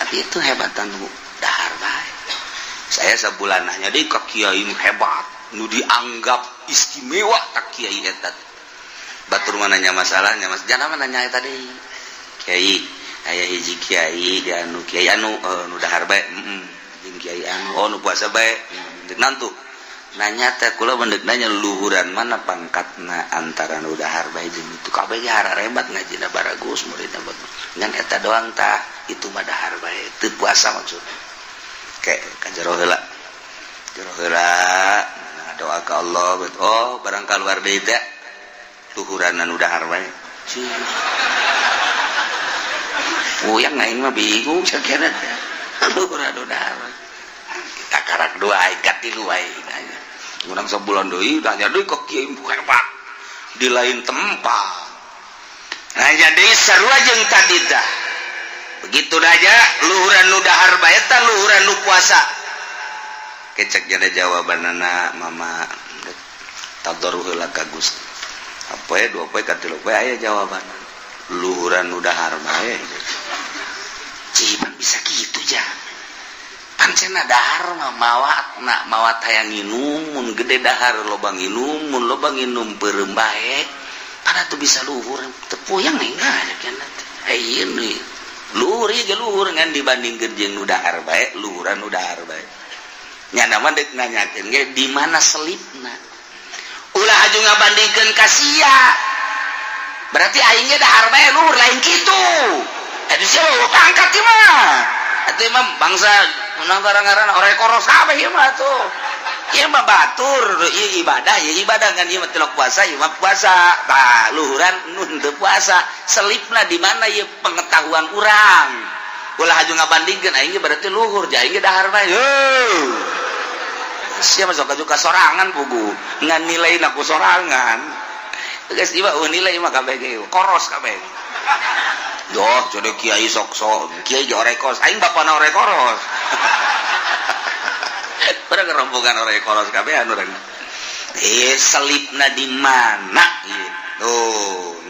tapi itu hebatan nu dahar bae. Saya sebulan nanya di ke kiai nu hebat, nu dianggap istimewa tak kiai eta. Batur mah nanya masalahnya, mas jangan mah nanya tadi kiai, aya hiji kiai di anu, kiai anu nu dahar bae, jeung kiai anu, oh, nu puasa bae. Nantu nanya teh kula mendek nanya luhuran mana pangkatna antara nu dahar bae jeung itu. Kabeh ge hebat, ngajina baragus, muridna bagus, ngan eta doang tah, itu mah dahar bae teu puasa. Maksudna kayak ka jero heula, jero heula doa ke Allah. Oh, barang keluar deui teh luhuran nu dahar bae. Puyang aing mah, bingung sakira teh luhuran nu dahar bae. Kita karak dua aing, katilu aing nanya. Urang sebulan deui nanya deui ke kiai hebat di lain tempat. Nah, jadi sarua jeung tadi tah. Begitu aja luhuran nu dahar bae tah luhuran nu puasa. Kecek jadi jawabanana, mama tadarruh heula ka Gusti. Apa ya, dua poe, katilu poe aya jawaban luhuran nu dahar bae. Cipan bisa gitu ja, pancena dahar mah mawat na mawat hayang nginum. Mun gede dahar loba nginum, mun loba nginum beureum bae, pada tuh bisa luhur. Teu puyang enggak teh ini luhur ieu ge luhur, ngan dibandingkeun jeung nu dahar bae, luhuran nu dahar bae. Nya mah dek nanyakeun ge di mana selipna. Ulah aju ngabandingkeun ka sia, berarti aing ge dahar bae luhur, lain kitu. Eta sia pangkat ieu mah. Atuh mah bangsa menang ngaran orang koros kabeh ieu mah tuh. Ieu mah batur, ieu ibadah, ieu ibadah kan, ieu mah tilok puasa, ieu mah puasa. Tah, luhuran nu teu puasa. Selipna di mana ieu pengetahuan urang. Ulah aju ngabandingkeun aing ge berarti luhur, ja aing ge dahar bae. Heuh. Sia masuk aju ka sorangan pugu. Ngan nilaina ku sorangan. Geus ieu mah nilai mah kabeh ge koros kabeh. Doh, jadi kiai sok sok, kiai ge ore koros, aing bapana ore koros. Urang rombongan ore koros kabeh anu urang. Eh, selipna di mana gitu.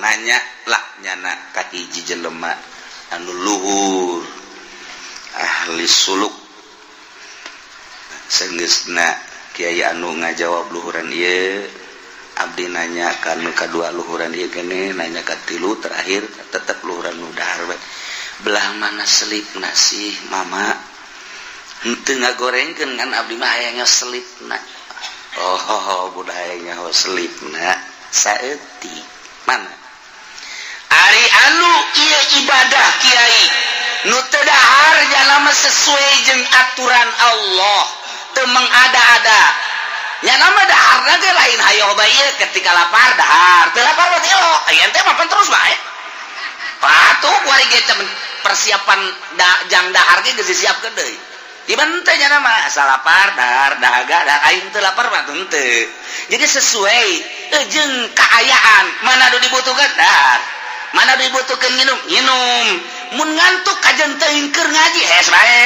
Nanya lah nyana ka hiji jelema anu luhur ahli suluk. Senggeusna kiai anu ngajawab luhuran ieu, abdi nanya ka nu kadua luhuran ieu kene, nanya ka tilu, terakhir tetep luhuran nu dahar bae. Belah mana selipna sih, mama? Henteu ngagorengkeun, ngan abdi mah hayangnya selipna. Oh, budayanya, oh, selipna saeutik mana? Ari anu ieu ibadah, Kiai, nu teu dahar jalama sesuai jeung aturan Allah, teu mengada-ada nya nama dahar ge lain hayo bae. Ketika lapar dahar, teu lapar mah teu. Aya teh mapan terus bae. Patuh kuari ge persiapan da, jang dahar ge geus disiapkeun deui. Di teh nya nama asal lapar dahar, dahaga dahar, aing teu lapar mah henteu. Jadi sesuai jeung kaayaan, mana nu dibutuhkan dahar, mana dibutuhkan minum, minum. Mun ngantuk kajen teuing keur ngaji, hes bae.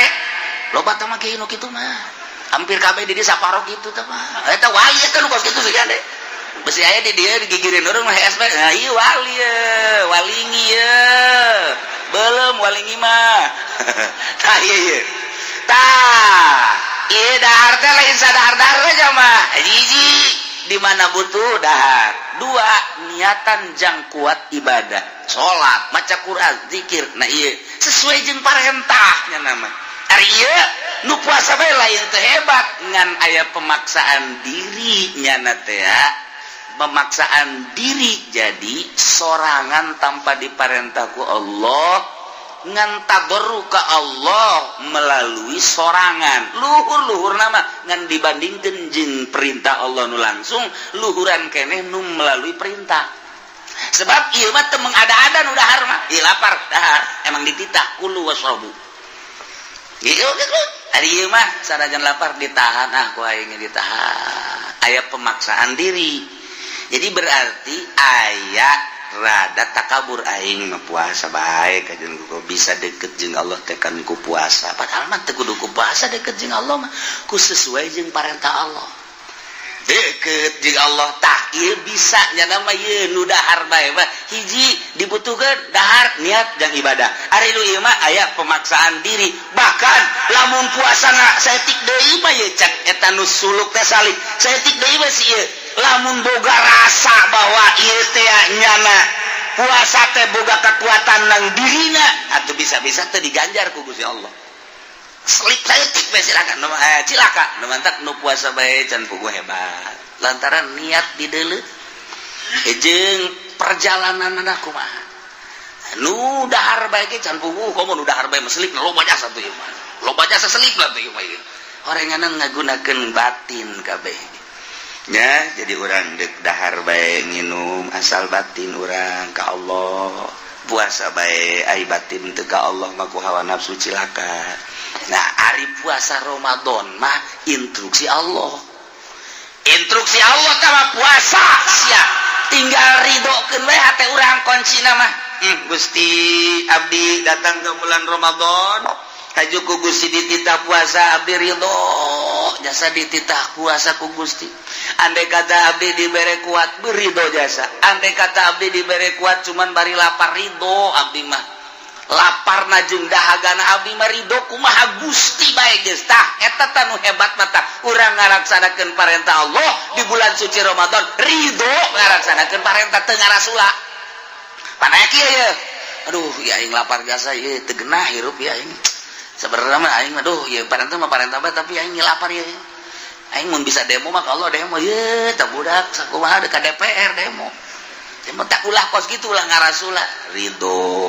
Loba teh mah kieu nu kitu mah, hampir kabeh di saparo kitu teh mah. Eta wali eta nu kos kitu sih deh. Besi aya di dieu digigirin urang mah hes bae. Nah, ieu wali ye, walingi ye. Belum walingi mah. Tah, ieu ieu. Tah, ieu dahar teh lain sadahar-dahar aja mah. Hiji, di mana butuh dahar. Dua, niatan jang kuat ibadah, salat, maca Quran, zikir. Nah, ieu sesuai jeung parentahnya nama. Ari ieu nu puasa bae lain teu hebat, ngan aya pemaksaan diri nyana teh, pemaksaan diri jadi sorangan tanpa diparentah ku Allah, ngan tadarru ka Allah melalui sorangan. Luhur-luhur nama ngan dibandingkan jeung perintah Allah nu langsung, luhuran keneh nu melalui perintah, sebab ieu mah teu mengada-ada. Nu dahar mah ieu lapar dahar, emang dititah kulu wasrobu. Ieu ari ieu mah sanajan lapar ditahan, ah ku aing ditahan, aya pemaksaan diri. Jadi berarti aya rada takabur, aing mah puasa bae kajen ku bisa deket jeung Allah teh kan ku puasa. Padahal mah teu kudu ku puasa deket jeung Allah mah, ku sesuai jeung parentah Allah deket jeung Allah. Tak ieu bisa nya nama ieu nu dahar bae mah, hiji dibutuhkeun dahar, niat dan ibadah. Ari nu ieu mah aya pemaksaan diri. Bahkan lamun puasana saeutik deui mah ieu, cek eta nu suluk teh salik, saeutik deui mah si ieu lamun boga rasa bahwa ieu teh nyana puasa teh boga kekuatan nang dirina atau bisa-bisa teh diganjar ku Gusti Allah. Selip saeutik bae silakan, cilaka. Nu mantak nu puasa bae can puguh hebat lantaran niat dideuleu jeung perjalanan kumaha. Nu dahar bae ge can puguh, komo nu dahar bae meselip loba jasa tuh ieu mah, loba jasa selip lah tuh ieu mah. Orenganan ngagunakeun batin kabeh nya. Jadi urang dek dahar bae, nginum, asal batin urang ka Allah. Puasa bae, ai batin teu ka Allah mah ku hawa nafsu cilaka. Nah, ari puasa Ramadan mah instruksi Allah, instruksi Allah tah puasa sia tinggal ridhokeun we hate urang. Kuncina mah, Gusti, abdi datang ke bulan Ramadan, haju ku Gusti dititah puasa, abdi ridho jasa dititah puasa ku Gusti. Andai kata abdi dibere kuat, beridho jasa. Andai kata abdi dibere kuat cuman bari lapar, ridho abdi mah. Lapar na jeung dahagana abdi mah ridho, kumaha Gusti bae geus. Tah, eta tah nu hebat mata urang ngalaksanakeun parentah Allah di bulan suci Ramadan, ridho ngalaksanakeun parentah, teu ngarasula. Panaya kieu ye, aduh ya, aing lapar jasa ieu teu genah hirup ya aing. Sebenarnya mah aing, aduh ya, parentah mah parentah bae, tapi aing lapar ya. Aing mun bisa demo mah kalau demo ye tak budak sakumaha ka DPR demo demo. Tak ulah kos kitu lah ngarasula, ridho.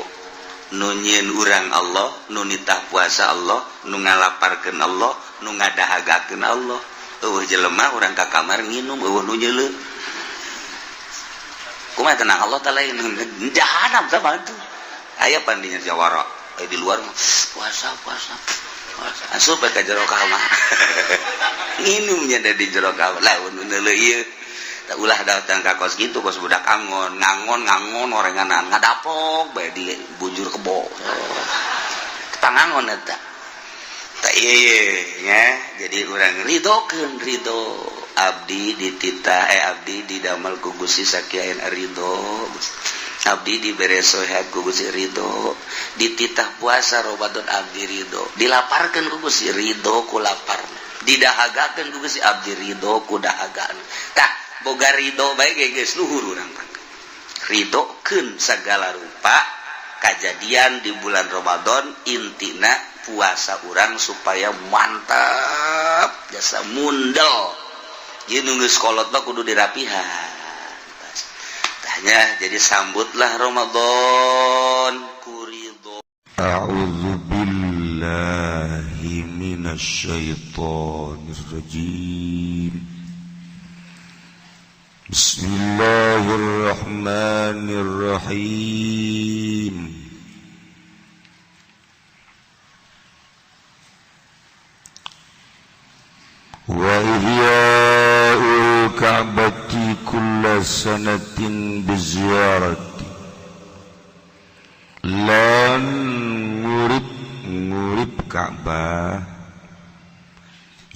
Nu nyieun urang Allah, nu nitah puasa Allah, nu ngalaparkeun Allah, nu ngadahagakeun Allah. Eueuh jelema, urang ka kamar nginum, eueuh nu nyeuleuh. Kumaha tenang Allah teh lain jahanam sama tuh. Aya pandinya jawara di luar mah puasa puasa puasa, asup ka jero kamar, nginumnya ada di jero kamar lah. Nu neuleuh ieu tak ulah datang ka kos gitu, kos budak angon ngangon ngangon orenganan ngadapok bae di bujur kebo pangangon eta. Tak ieu nya. Jadi urang ridhokeun, ridho abdi dititah, abdi didamel ku Gusti sakieu, ridho. Abdi dibere sehat ku Gusti, ridho. Dititah puasa Ramadan, abdi ridho. Dilaparkeun ku Gusti, ridho ku lapar. Didahagakeun ku Gusti, abdi ridho ku dahagaan. Tah, boga ridho bae geus luhur urang. Ridhokeun segala rupa kejadian di bulan Ramadan. Intina puasa urang supaya mantap jasa, mundel. Ieu nu geus kolot mah kudu dirapihan. Tah. Ya, jadi sambutlah Ramadan ku ridho. أعوذ بالله من الشيطان الرجيم. بسم الله الرحمن الرحيم. وإحياء الكعبة كل سنة بزيارة lan ngurip Ka'bah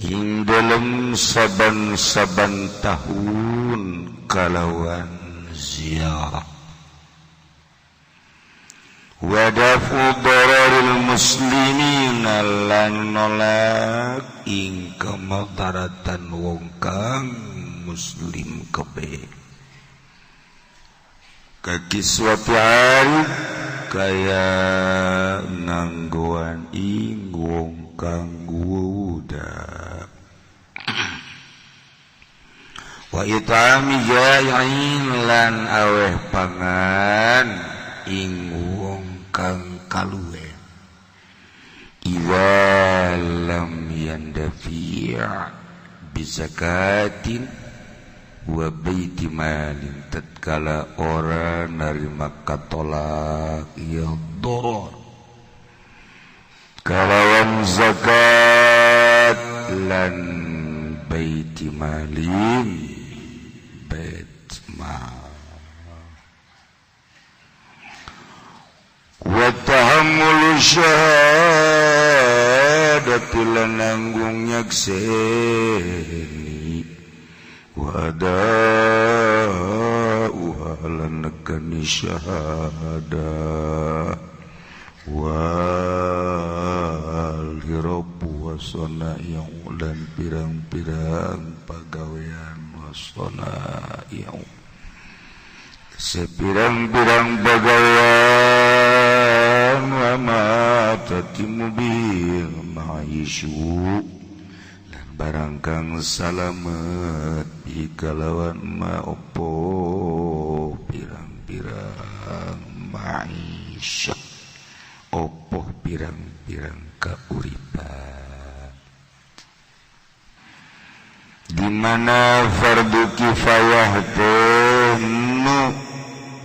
ing dalem saban-saban tahun kalawan ziarah wadafu dararil muslimin lan nolak ing kemadaratan wong kang muslim kabeh kaki suatu hari kaya nganggoan ing wong kang wuda wa it'ami jai'in lan aweh pangan ing wong kang kaluwe idza lam yandafi' bizakatin wa baiti malin tatkala ora narima katolak ya doror kalawan zakat lan baiti malin bait mal wa tahammulu syahadati lan nanggung nyakseni wada'uha lan nekani syahadah wal hirabu wasana'i'u lan pirang-pirang pagawean wasana'i'u sepirang-pirang pagawean wa ma tatimu bil ma'isyu barang kang salamet bikalawan ma opo pirang-pirang maisha opo pirang-pirang kauripan di mana fardu kifayah teh nu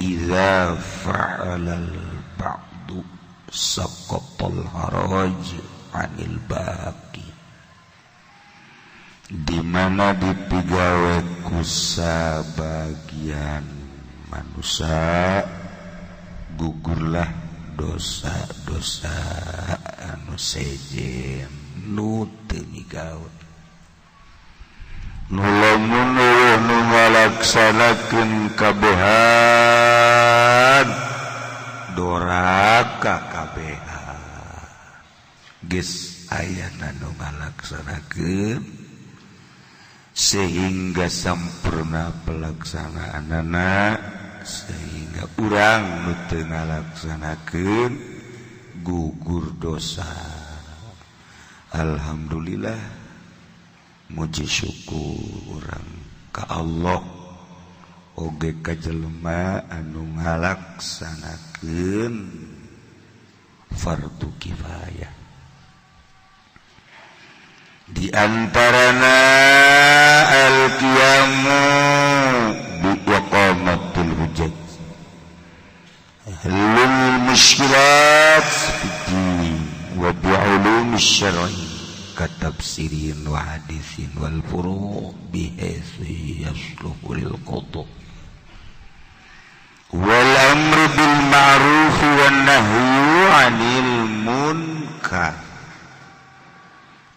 idza fa'alal ba'du saqatal haraj 'anil baqi di mana dipigawe ku sabagian manusia gugurlah dosa-dosa anu sejen nu teu migawe nu lamun eueuh nu ngalaksanakeun kabehan doraka kabehan geus ayana nu ngalaksanakeun sehingga sampurna pelaksanaanana sehingga urang nu teu ngalaksanakeun gugur dosa. Alhamdulillah, muji syukur urang ka Allah oge ka jelema anu ngalaksanakeun fardu kifayah. Di antarana al-qiyamu bi iqamatil hujjat halul mushkilat fid wa bi ulum syar'i katafsirin wa hadisin wal furu' bihaitsu yasluhu lil qada wal amru bil ma'ruf wan nahyu 'anil munkar.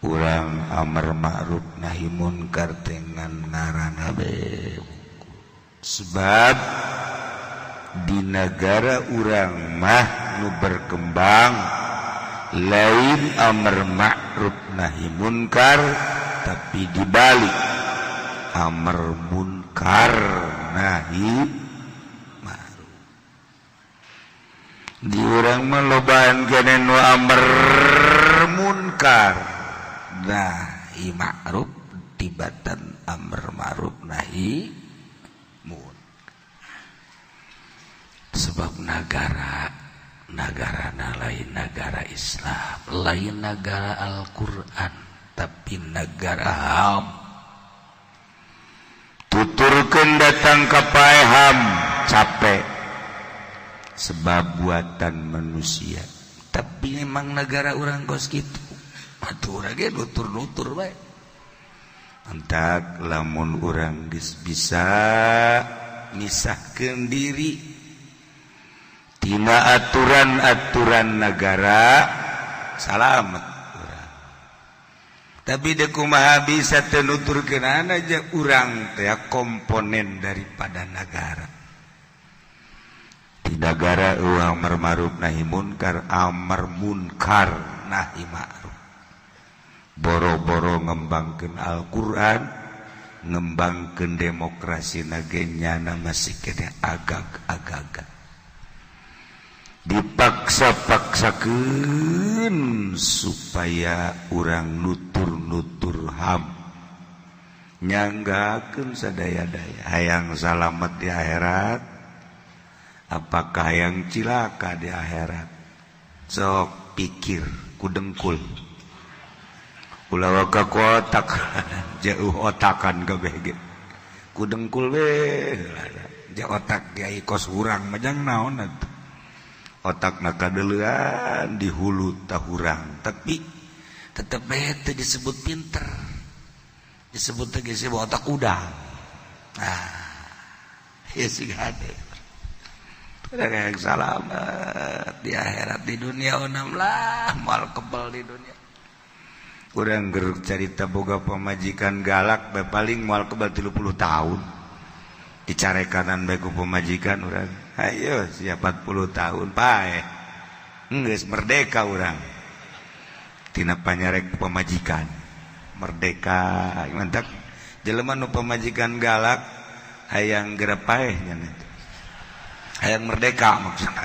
Urang amar ma'ruf nahi munkar dengan ngaranna be, sebab di negara urang mah nu berkembang lain amar ma'ruf nahi munkar, tapi dibalik amar munkar nahi ma'ruf. Di urang mah lobaan kene nu amar munkar nahi ma'ruf tibatan amar ma'ruf nahi munkar. Sebab negara negara lain negara Islam, lain negara Al-Quran, tapi negara HAM. Tuturkeun datang ka paeham capek sebab buatan manusia. Tapi memang negara urang kos kitu, atuh urang ge nutur-nutur bae. Entak lamun urang geus bisa misahkeun diri tina aturan-aturan negara, salamet urang. Tapi de kumaha bisa teu nuturkeun aja, urang teh komponen daripada negara. Di negara uang amar ma'ruf nahi munkar, amar munkar nahi ma'ruf. Boro-boro ngembangkeun Al-Qur'an, ngembangkeun demokrasi nage, nyana masih kene agag-agagan, dipaksa-paksakeun supaya urang nutur-nutur HAM, nyanggakeun sadaya-daya. Hayang salamet di akhirat, apakah hayang cilaka di akhirat? Sok pikir ku dengkul, ulah waka ku otak, jauh otakan kabeh ge ku dengkul we. Ja otak kiai kos urang majang naon atuh, otak kadeleuan di hulu tahurang, tapi tetep bae teu disebut pinter, disebut teh geus otak udang. Nah, ya sih hade. Ada yang salamet di akhirat, di dunia onam lah moal kebal di dunia. Urang geruk carita boga pamajikan galak bae, paling moal kebal 30 tahun. Dicarekanan bae ku pamajikan urang, ayo siap 40 tahun paeh, geus merdeka urang tina panyarek pamajikan, merdeka. Mantap jelema nu pamajikan galak hayang geura paeh nya, hayang merdeka maksudna.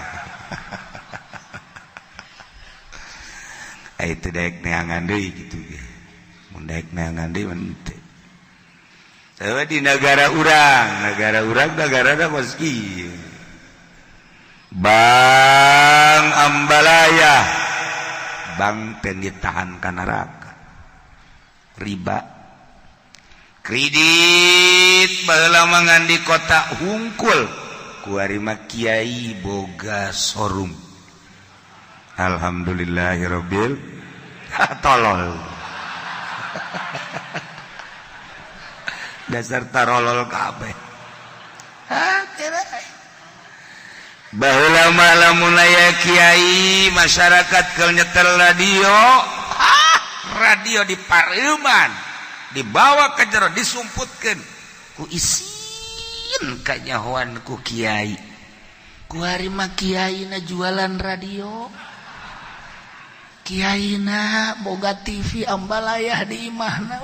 Itu daek neangan deui kitu ge, mun daek neangan deui mah henteu. Tapi di negara urang, negara urang negarana kos kieu. Bang Ambalaya, bang teh ditahan ka neraka riba kredit. Baheula mah ngan di kota hungkul, kuari mah kiai boga showroom. Alhamdulillahirabbil tolol, dasar tarolol kabeh. Baheula mah lamun aya kiai, masyarakat keur nyetel radio, radio di pareuman dibawa ke jero, disumputkeun ku isin kanyahoan ku kiai. Kuari mah kiai na jualan radio, kiai na boga TV Ambalaya di imahna.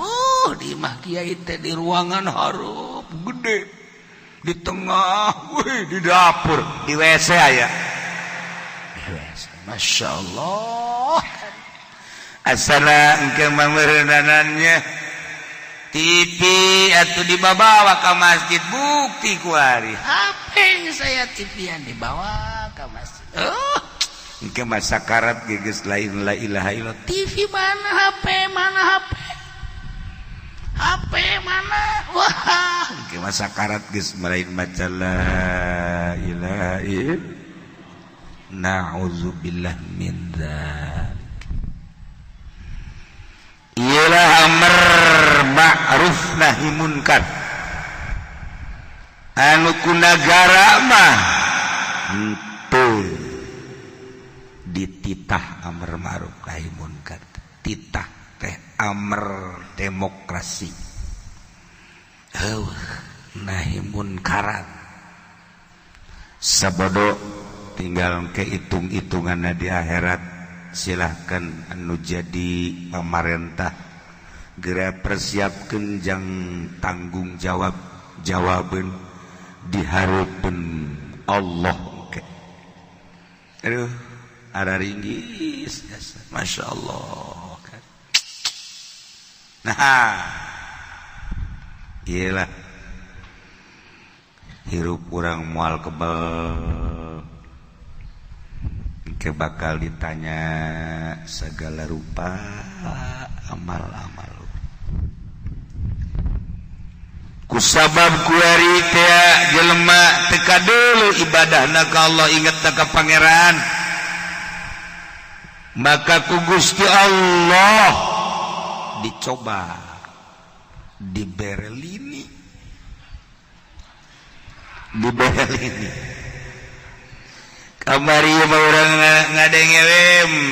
Di imah kiai teh di ruangan hareup gede, di tengah wih, di dapur, di WC aya. Di WC, Masya Allah. Asana engke mameureunanannya TV atuh dibawa ka masjid, bukti kuari HP saya TV-an dibawa ke masjid. Oh, engke masa karat geus lain la ilaha illallah. TV mana, HP mana, HP HP mana, wah. Engke masa karat geus lain maca la ilaha illallah. Na'udzubillah min dzalik. Ialah amar ma'ruf nahi munkar anu ku nagara mah henteu dititah amar ma'ruf nahi munkar, titah teh amar demokrasi, heuh, nahi munkaran. Sabodo tinggal kehitung-hitunganna di akhirat. Silahkan anu jadi pamarentah geura persiapkeun jang tanggung jawab, jawaban di hareupeun Allah. Oke, aduh, ada ringgis jasa. Masya Allah. Nah, iyalah hirup kurang mual kebal. Engke bakal ditanya segala rupa amal-amal. Kusabab kuari teh jelema teka dulu ibadahna ka Allah, inget ka Pangeran, maka ku Gusti Allah dicoba, dibere lini, dibere lini. Kamari urang ngadenge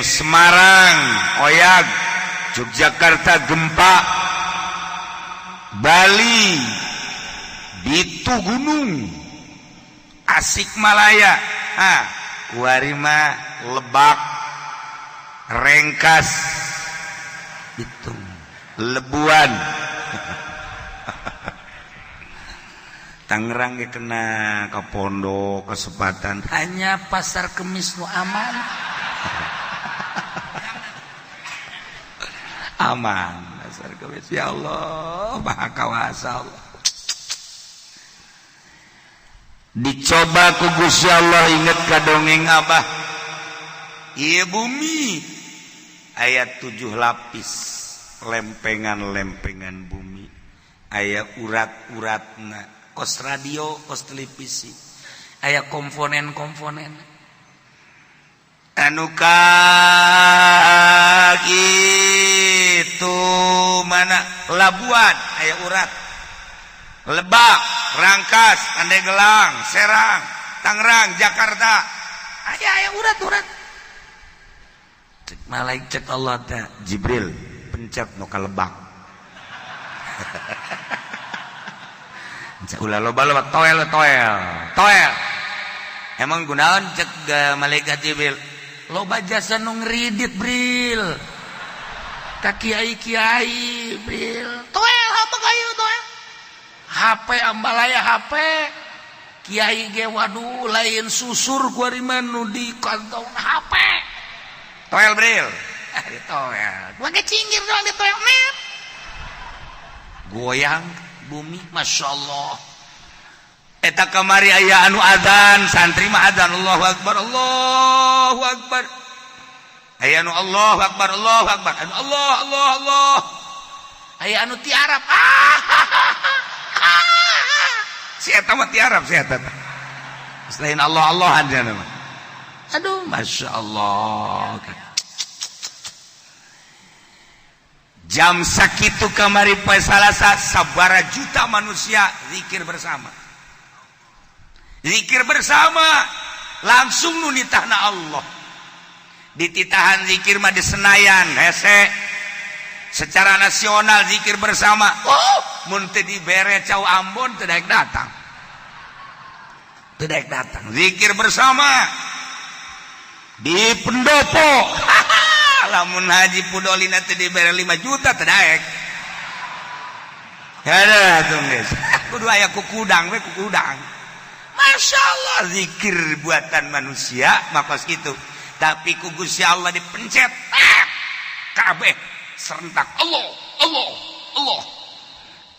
Semarang oyag, Yogyakarta gempa, Bali itu gunung, Asik Malaya, ah, kuari mah Lebak, Rengkas itu, Lebuan, Tangerang ge kena ke pondok kesempatan, hanya Pasar Kemis nu aman. Aman Pasar Kemis. Ya Allah, Maha Kawasa Allah. Dicoba ku Gusti Allah. Inget ka dongeng Abah. Ieu bumi aya tujuh lapis, lempengan-lempengan bumi, aya urat-uratna, kos radio, kos televisi, aya komponen-komponen. Anu ka itu mana, Labuan aya urat, Lebak, Rangkas, Pandeglang, Serang, Tangerang, Jakarta aya aya urat-urat. Cek malaikat, cek Allah teh, Jibril, pencet nu ka Lebak. Ulah loba-loba, toel toel toel. Emang gunaon? Cek malaikat Jibril, loba jasa nu ngeridit, Bril, ka kiai kiai, Bril. Toel apa kayu, toel HP ambalaya HP kiai ge. Waduh, lain susur kuari mah nu di kantong HP. Toel, Bril. Ah, di toel gua ge cinggir doang, di toel net goyang bumi. Masya Allah. Eta kamari aya anu adzan, santri mah adzan, Allahu akbar, Allahu akbar. Aya anu Allahu akbar, Allahu akbar, anu Allah Allah Allah. Aya anu tiarap, ah. Si eta mah tiarap, si eta teh selain Allah Allahan dia mah. Aduh, Masya Allah. Jam sakitu kamari poe Salasa, sabara juta manusia zikir bersama, zikir bersama, langsung nu nitahna Allah. Dititahan zikir mah di Senayan hese, secara nasional zikir bersama. Oh, mun teu dibere cau Ambon teu daek datang, teu daek datang zikir bersama di pendopo. Lamun Haji Pudolina teu dibere 5 juta teu daek. Ada tuh, guys, kudu aya kukudang we, kukudang. Masya Allah, zikir buatan manusia maka gitu, tapi ku Gusti Allah dipencet, ah, kabeh serentak Allah Allah Allah.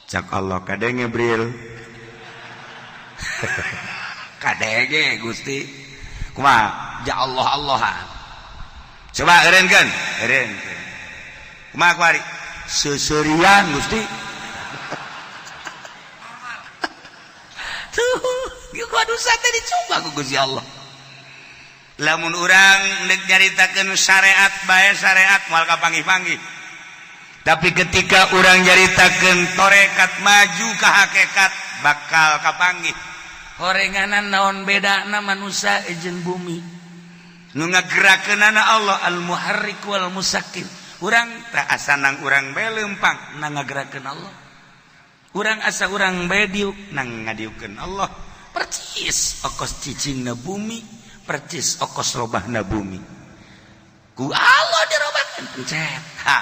Cak Allah, kadenge, Bril? Kadenge, Gusti. Kumaha ja Allah Allah? Coba eureunkeun, eureunkeun. Kumaha kuari? Seuseurian, Gusti. Tuh gua dosa teh dicoba ku Gusti Allah. Lamun urang deuk nyaritakeun syariat bae, syariat moal kapanggih-panggih, tapi ketika urang nyaritakeun torekat maju ka hakikat, bakal kapanggih. Horenganan naon bedana manusia jeung bumi? Nu ngagerakeunana Allah. Al muharrik wal musakkin. Urang tak asa nang urang bae leumpang, nang ngagerakeun Allah. Urang asa urang bae diuk, nang ngadiukeun Allah. Percis okos cicingna bumi, percis okos robahna bumi. Ku Allah dirobakeun, pencet. Ha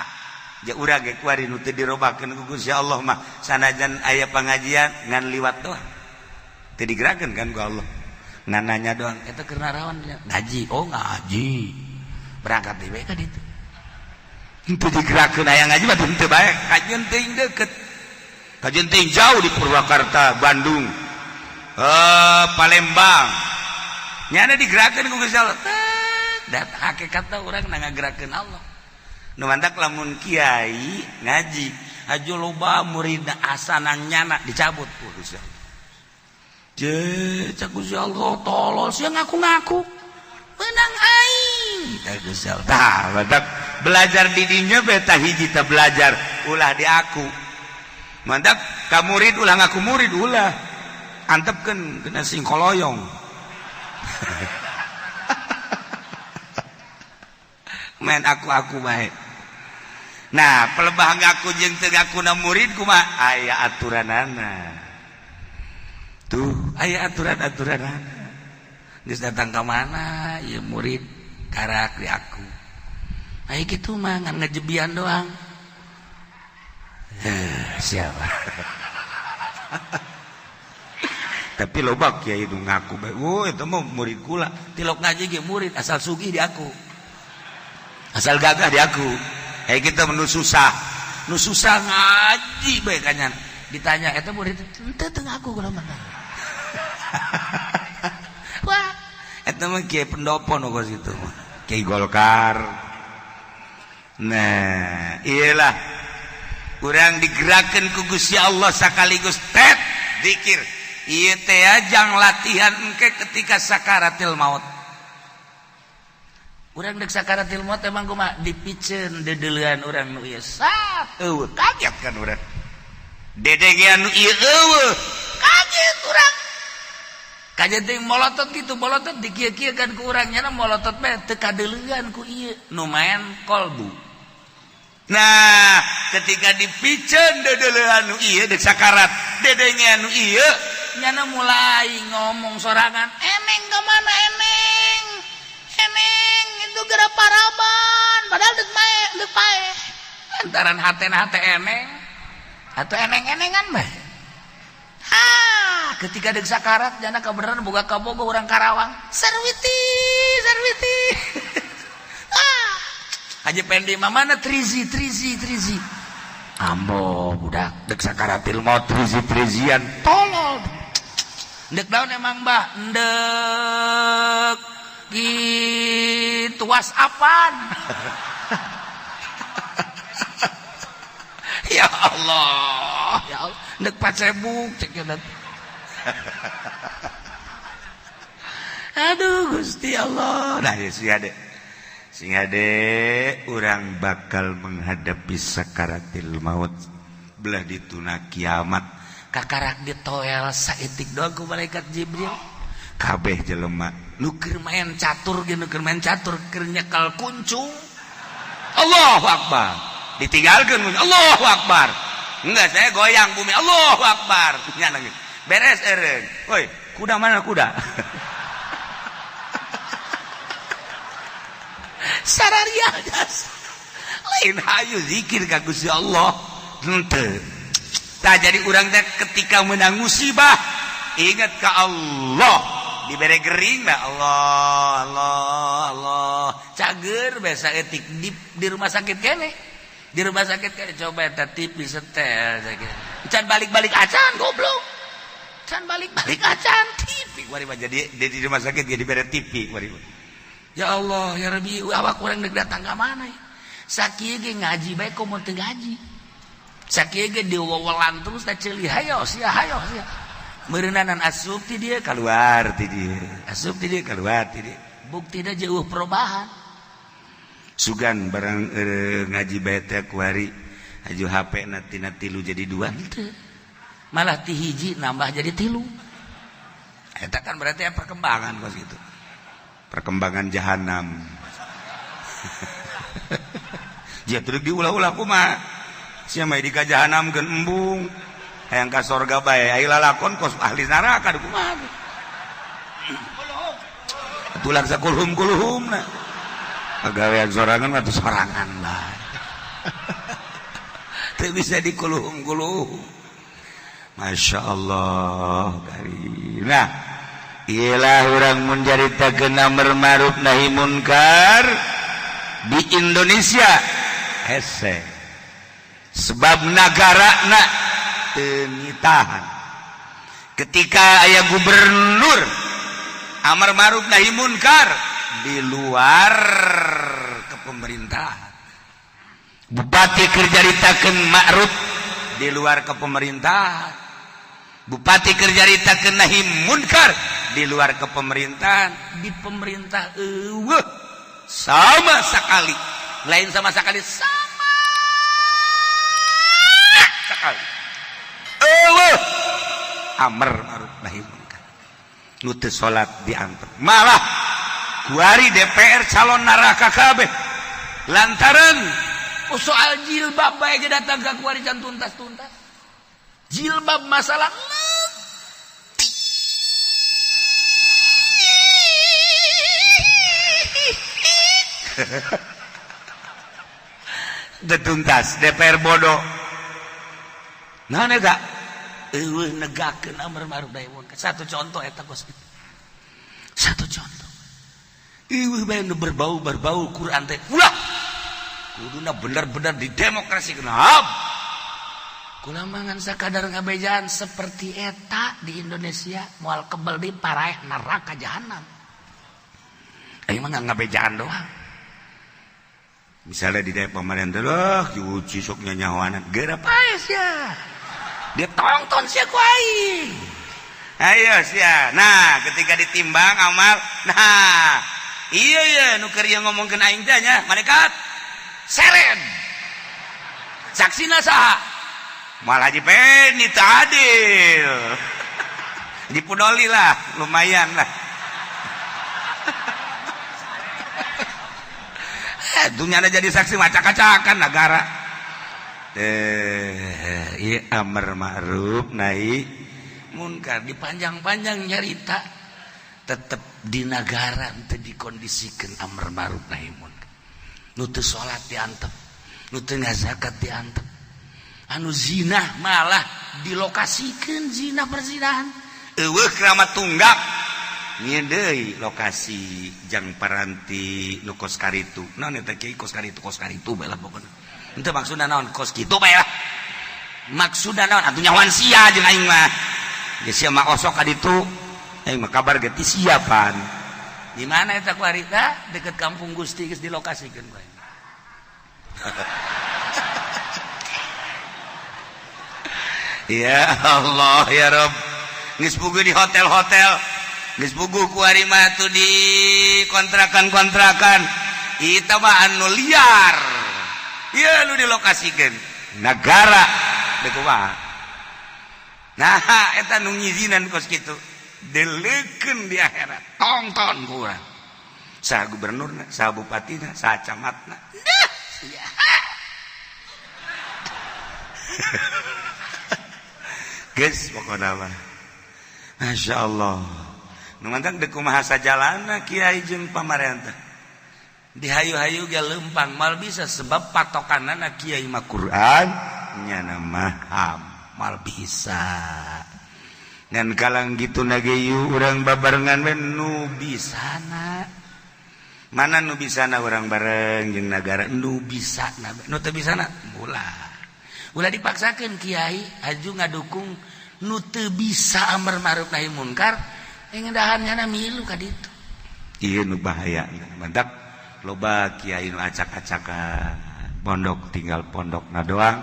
ja, urang ge kuari nu teu dirobakeun ku Gusti Allah mah sanajan aya pengajian ngan liwat doang, teu digerakeun kan ku Allah, ngan nanya doang. Eta keur naraon? Ngaji. Oh, ngaji, berangkat di ka ditu. Teu digerakkeun, aya ngaji mah teu bae, kajeun teuing deukeut, kajeun teuing jauh di Purwakarta, Bandung, Palembang, nyana digerakkeun ku Gusti Allah. Tek. Dan hakikatna urang na ngagerakeun Allah. Nu mantak lamun kiai ngaji aju loba muridna asana nyana dicabut ku Gusti Allah. Je cak Gusti Allah tolol sia ngaku-ngaku. Menang aing tah Gusti Allah. Tah mantak belajar di dinya beta hiji teh belajar ulah di aku. Mantap ka murid ulah ngaku murid ulah. Antepkeun kena sing koloyong. Main aku bae. Nah, pelebah ngaku jeung teu ngakuna murid kumaha? Aya aturanana. Tuh, aya aturan-aturanana. Geus datang ka mana ieu murid karak di aku. Aya kitu mah ngan ngejebian doang. Siapa? Tapi loba kiai nu ngaku bae, "Oh, eta mah murid kula." Tilok ngaji ge murid asal sugih di aku. Asal gagah di aku. Eh kita menu susah. Nu susah ngaji bae kanyan. Ditanya eta murid henteu teu ngaku kula mah. Wah, eta mah kiai pendopo nu kos kitu mah. Kiai Golkar. Nah, iyalah. Urang digerakkeun ku Gusti Allah sakaligus tet zikir. Ieu teh jang latihan engke ketika sakaratil maut. Urang dek sakaratil maut emang kumaha dipiceun deudeulean urang nu ieu sat eueuh kaget kan urang. Dedengean nu ieu eueuh kaget urang. Kaget teh molotot kitu molotot dikieu-kieu kan ku urang nya molotot mah teu kadeuleuan ku ieu nu maen kolbu. Nah, ketika dipiceun deudeulean nu ieu dek sakarat, dedengean nu ieu nyana mulai ngomong sorangan, eneng kemana eneng, eneng itu gerak paraban, padahal dek mae, dek pae, lantaran hate hate eneng, atau eneng enengan bah. Ah, ketika dek sakarat jana kebenaran boga kabogo orang Karawang, Sarwiti, Sarwiti. Ah, Haji Pendi mana trizi, trizi, trizi. Ambo budak dek sakaratil maut trizi trizian, tolol. Ndek daun emang bah, ndek gitu whatsappan. Ya Allah, ya Allah, ndek pacebuk cek ya. Aduh Gusti Allah. Nah, ya sing ade. Sing ade urang bakal menghadapi sakaratil maut belah dituna kiamat. Kakarak ditoel saeutik doang ku malaikat Jibril. Kabeh jelema nu keur main catur ge nu keur main catur keur nyekel kuncung. Allahu Akbar. Ditinggalkeun Allahu Akbar. Enggak, saya goyang bumi Allahu Akbar. Nya beres eureun. Woi, kuda mana kuda? Sararia jas. Lain hayu zikir ka Gusti Allah. Henteu. Tah jadi urang teh ketika menang musibah ingat ka Allah, dibere gering lah Allah Allah Allah. Cager biasa etik di rumah sakit kene. Di rumah sakit kene coba eta TV setel can balik-balik acan goblok. Can balik-balik acan TV wari mah jadi di rumah sakit ge dibere TV wari. Ya Allah ya Rabbi, awak urang deuk datang ka mana ya? Sakieu ge ngaji bae komo teu ngaji. Sakieu ge diwewelan terus teh ceuli hayo sia hayo sia. Meureunana asup ti dieu kaluar ti dieu. Asup ti dieu kaluar ti dieu. Buktina jauh perubahan. Sugan barang ngaji bae teh kuari aju HP na tina 3 jadi 2. Henteu. Malah ti hiji nambah jadi 3. Eta kan berarti perkembangan kos gitu. Perkembangan jahanam. Dia terus diulah-ulah kumaha. Sia mah di ka jahanam geun embung. Hayang ka sorga bae, ai lalakon kos ahli neraka kumaha. Atulah sakulhum-kulhum na. Pagawean sorangan mah sorangan bae. Teu bisa dikuluhum-kuluhum. Masya Allah karim. Nah, iyalah orang mencaritakeun amar ma'ruf nahi munkar di Indonesia hese. Sebab nagarana teu nitahan. Ketika aya gubernur amar ma'ruf nahi munkar Di luar kepemerintahan. Bupati keur nyaritakeun ma'ruf di luar kepemerintahan. Bupati keur nyaritakeun nahi munkar di luar kepemerintahan. Di pemerintah euweuh sama sekali. Lain sama sekali, sama sekali euweuh amar ma'ruf nahi munkar. Nu teu salat diantep. Malah kuari DPR calon neraka kabeh lantaran Oh, soal jilbab bae ge datang ka kuari can tuntas-tuntas. Jilbab masalah teu tuntas DPR bodoh. Nah, eta euweuh negakeun amar ma'ruf nahi munkar. Satu contoh eta kos kitu. Satu contoh. Euweuh bae nu berbau-berbau Quran teh. Ulah. Kuduna bener-bener di demokrasi kenapa? Kula mangan sakadar ngabejaan seperti eta di Indonesia moal kebel di paraeh neraka jahanam. Aing mah ngabejaan doang. Misalnya di daerah pemerintah lah, diuji sok nyanyawanan, geura Paes ya. Dia tonton sia ku aing. Ayo sia. Nah, ketika ditimbang amal, nah, iya iya nu keur ieu ngomongkeun aing teh nya, malaikat. Seren. Saksina saha? Moal Haji Peni teu adil. Dipudoli lah, lumayan lah. Dunia ada jadi saksi macak-macakan negara. Iya amar ma'ruf nahi munkar dipanjang-panjang nyarita tetep di negara teu dikondisikan amar ma'ruf nahi munkar. Nu teu salat diantep, nu teu ngazakat diantep. Anu zina malah dilokasikeun zina perzinahan. Euweuh keramat tunggak. Nyeun deui lokasi jang paranti nu kos karitu. Naon eta kiai kos karitu bae lah pokona. Henteu maksudna naon kos kitu bae lah. Maksudna naon atuh nyawan sia jeung aing mah. Geus sia mah osok ka ditu. Aing mah kabar ge ti siapan. Di mana eta ku harita? Deket Kampung Gusti geus dilokasikeun ku aing. Ya Allah ya Rob. Geus puguh di hotel-hotel, geus puguh ku ari mah tuh di kontrakan-kontrakan. Eta mah anu liar. Ieu nu dilokasikeun nagara deuk kumaha. Nah, eta nu ngizinan kos kitu. Deleukeun di akhirat. Tongton ku urang. Saha gubernurna, saha bupatina, saha camatna. Dah, sia. Geus pokona mah. Masya Allah. Nu mantang deuk kumaha sajalana kiai jeung pamarentah. Dihayu-hayu ge leumpang mal bisa sebab patokanana kiai mah Quran nyana mah HAM mal bisa. Ngan kalang gitu nage yu urang babarengan we nu bisana. Mana nu bisana urang bareng jeung nagara nu bisa na nu teu bisana ulah. Ulah dipaksakeun kiai haju ngadukung nu teu bisa amar ma'ruf nahi munkar ngedahan nyana milu ka ditu. Ieu nu bahaya mantak loba kiai nu acak-acakan pondok tinggal pondokna doang,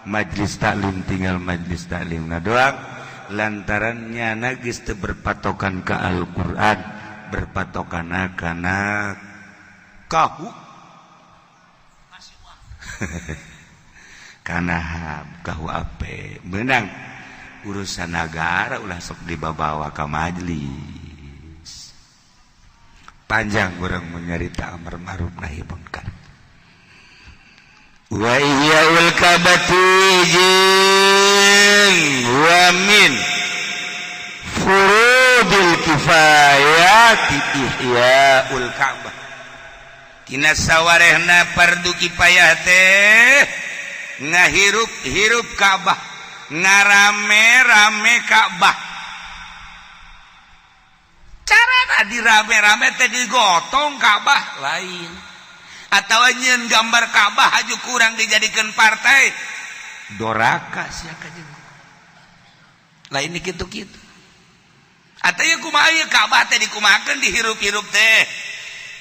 majlis taklim tinggal majlis taklimna doang, lantaran nyana geus teu berpatokan ka Al-Qur'an, berpatokanna kana kahu. Kana kahu ape menang urusan negara ulah sok dibawa ka majlis. Panjang urang menyarita amar ma'ruf nahi munkar. Wa ihyaul kabati jeung wa min furudil kifayati ihyaul Ka'bah. Tina sawarehna fardu kifayah teh ngahirup-hirup Ka'bah, ngarame-rame Ka'bah. Cara dirame-rame teh digotong Ka'bah lain, atau nyeun gambar Ka'bah haju kurang dijadikan partai doraka sia ka jeung lain kitu-kitu. Atau ieu kumaha ieu Ka'bah teh dikumahakeun dihirup-hirup teh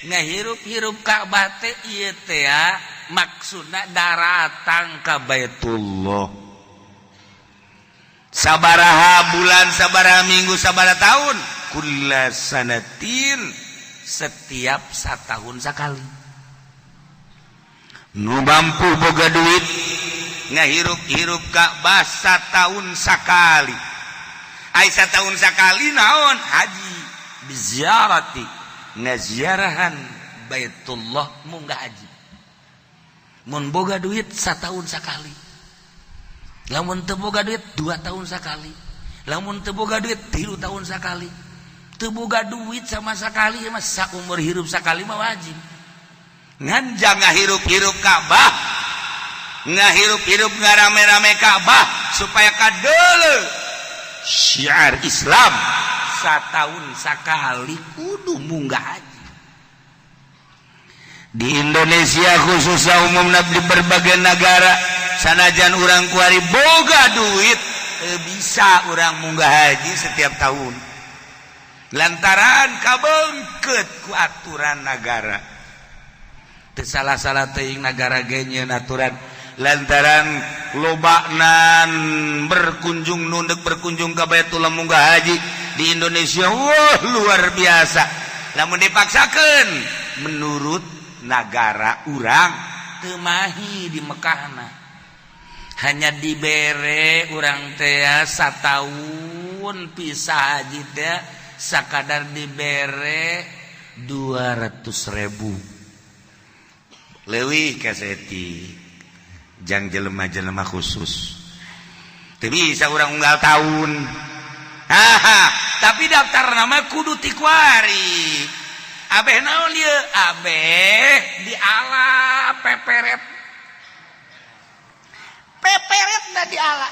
Ngahirup-hirup Ka'bah teh ieu teh ya, maksudna daratang ka Baitullah. Sabaraha bulan, sabaraha minggu, sabaraha tahun? Kulla sanatin, setiap satahun sekali. Nu mampu boga duit ngahirup-hirup Ka'bah satahun sakali. Ai satahun sakali naon? Haji, biziarati, ngaziarahan Baitullah, munggah haji. Mun boga duit satahun sakali. Lamun teu boga duit 2 tahun sakali. Lamun teu boga duit 3 tahun sakali. Teu boga duit sama sekali mah saumur hirup sakali mah wajib. Ngan jangan hirup-hirup Ka'bah, ngahirup-hirup, ngarame-rame Ka'bah supaya kadele syiar Islam, satahun sakali kudu munggah haji. Di Indonesia khususnya, umumnya di berbagai negara, sanajan urang kuari boga duit bisa urang munggah haji setiap tahun lantaran kabengket ku aturan negara. Teu salah-salah teuing, negara ge nyieun aturan lantaran lobanan berkunjung, nunduk berkunjung ke Baitullah, munggah haji di Indonesia. Wah, luar biasa. Namun dipaksakan menurut negara urang teu mahi di Mekahna, hanya dibere urang teh satahun pisah haji teh sakadar dibere 200.000 leuwih kaseti jang jelema-jelema khusus. Teu bisa urang unggal tahun. Haha, tapi daftar nama kudu ti kuari. Abeh naon ieu? Abeh diala peperet, peperet na diala.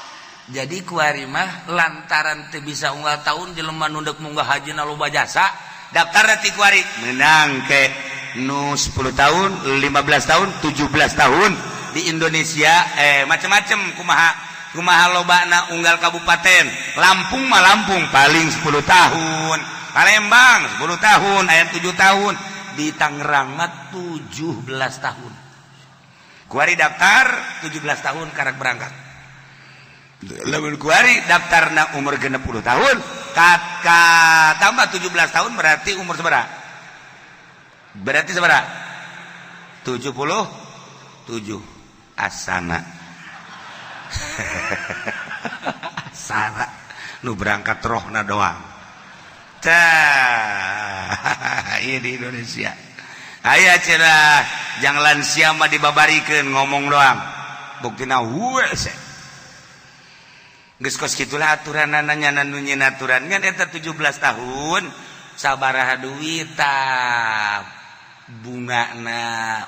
Jadi kuari mah lantaran teu bisa unggal tahun, jelema nu dek munggah haji na loba jasa, daftar ti kuari menang ke nu 10 tahun, 15 tahun, 17 tahun di Indonesia. Macam-macam, kumaha kumaha lobana unggal kabupaten. Lampung mah, Lampung paling 10 tahun, Palembang 10 tahun, aya 7 tahun, di Tangerang mah 17 tahun. Kuari daftar 17 tahun karak berangkat. Lamun kuari daftarna umur 60 tahun, ka tambah 17 tahun berarti umur seberapa? Berarti seberapa? 77. Asana asana nu berangkat rohna doang. Tah, ieu di Indonesia aya cenah jang lansia mah dibabarikeun, ngomong doang, buktina hese. Geus kos kitulah aturanana, nyana nu nyieun aturan. Ngan eta 17 tahun sabaraha duit tah, bungana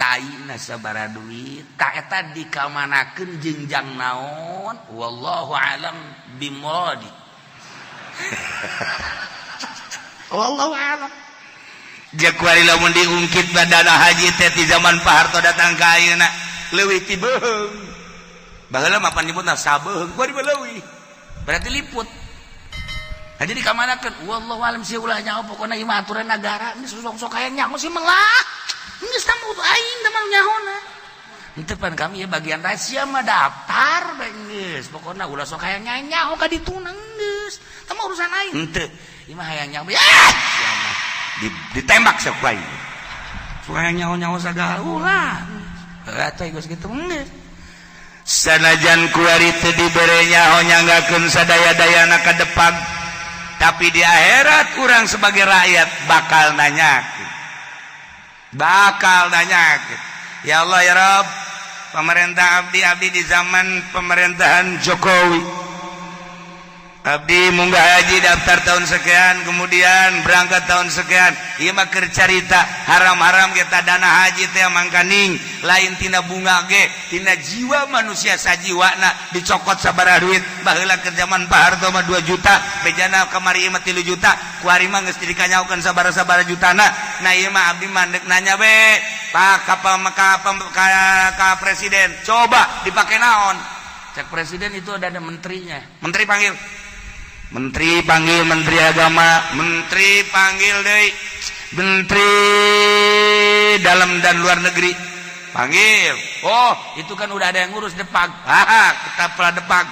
taina sabaraha duit tak eta dikamanakeun jeung jang naon, wallahu alam bimuradi, wallahu alam. Jakuari lamun diungkit dana haji teh ti zaman Pak Harto datang ka ayeuna leuwih ti beuheung. Baheula mah pan nyebutna sabeuheung, kuari mah leuwih. Berarti liput. Nah, jadi kamanakeun, wallahu alam sih, ulah nyaho, pokona ieu mah aturan negara. Geus sok-sok aya nyaho sih melah. Geus tamu aing teh mah nyahona. Henteu pan kami ya bagian rahasia mah daftar bae geus. Pokona ulah sok aya nyaho ka dituna geus. Tah mah urusan aing. Henteu. Ieu mah hayang nyaho. Ya, sia mah. Ditembak sok wae. Sok hayang nyaho-nyaho sagala ulah. Atuh geus kitu geus. Sanajan kuari teu dibere nyaho nyanggakeun sadaya-dayana ka depan, tapi di akhirat kurang sebagai rakyat bakal nanyakeun, bakal nanyakeun. Ya Allah, ya Rabb, pemerintah abdi, abdi di zaman pemerintahan Jokowi abdi munggah haji daftar tahun sekian, kemudian berangkat tahun sekian. Ieu mah keur carita haram-haram kita dana haji teh mangkaning lain tina bunga ge, tina jiwa manusia sajiwana dicokot sabaraha duit. Baheula keur zaman Pak Harto mah 2 juta, bejana kamari mah 3 juta, kuari mah geus dikanyaokeun sabaraha-sabaraha jutana. Nah, ieu mah abdi mah deuk nanya be Pak ka, ka, ka, ka presiden, coba dipake naon? Cek presiden itu ada menterinya. Menteri panggil, menteri panggil, menteri agama, menteri panggil deui. Menteri dalam dan luar negeri panggil. Oh, itu kan udah ada yang ngurus Depag. Ah, kita pernah Depag.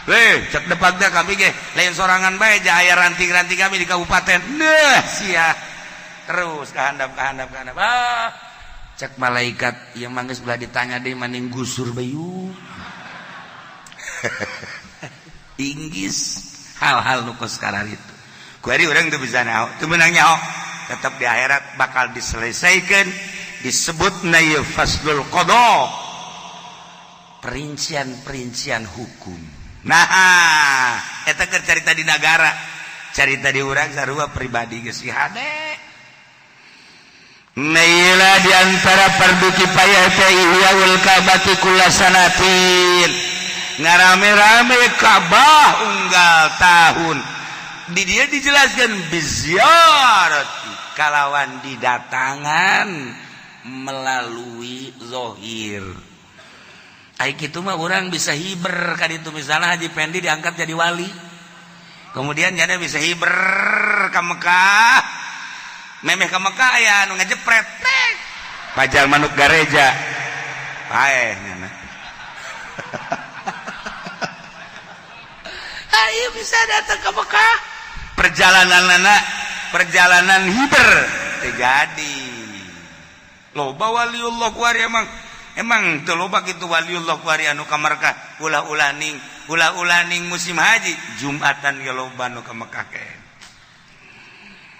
Weh, cek Depagnya, kami ge lain sorangan bae, aya ranting-ranting kami di kabupaten. Nah, sia terus kehandap, kehandap, kehandap. Ah, cek malaikat yang manggis belah ditanya deh, maning gusur bayu inggis hal-hal nu sekarang itu. Kuari orang tuh bisa nyaho, tuh menang nyaho, tetap di akhirat bakal diselesaikan, disebut na faslul qada, perincian-perincian hukum. Nah, eta keur carita di negara, carita di urang sarua pribadi geus hade. Naila di antara fardu kifayah teh ihyaul Ka'bati kulla sanatin, ngarame-rame Ka'bah unggal tahun. Di dia dijelaskan biziarati, kalawan didatangan melalui zohir. Ai kitu mah orang bisa hiber kan itu, misalnya Haji Pendi diangkat jadi wali, kemudian jadi bisa hiber ke Mekah, memeh ke Mekah ya nu ngejepret tek pajal manuk gareja paeh nyana. Ayo bisa datang ke Mekah, perjalanan anak, perjalanan hiber terjadi. Loba waliullah kuari, emang emang teu loba kitu waliullah kuari anu ka Mekah, ulah-ulah ning ulah-ulah ning musim haji, Jumatan ge loba nu ka Mekah ke.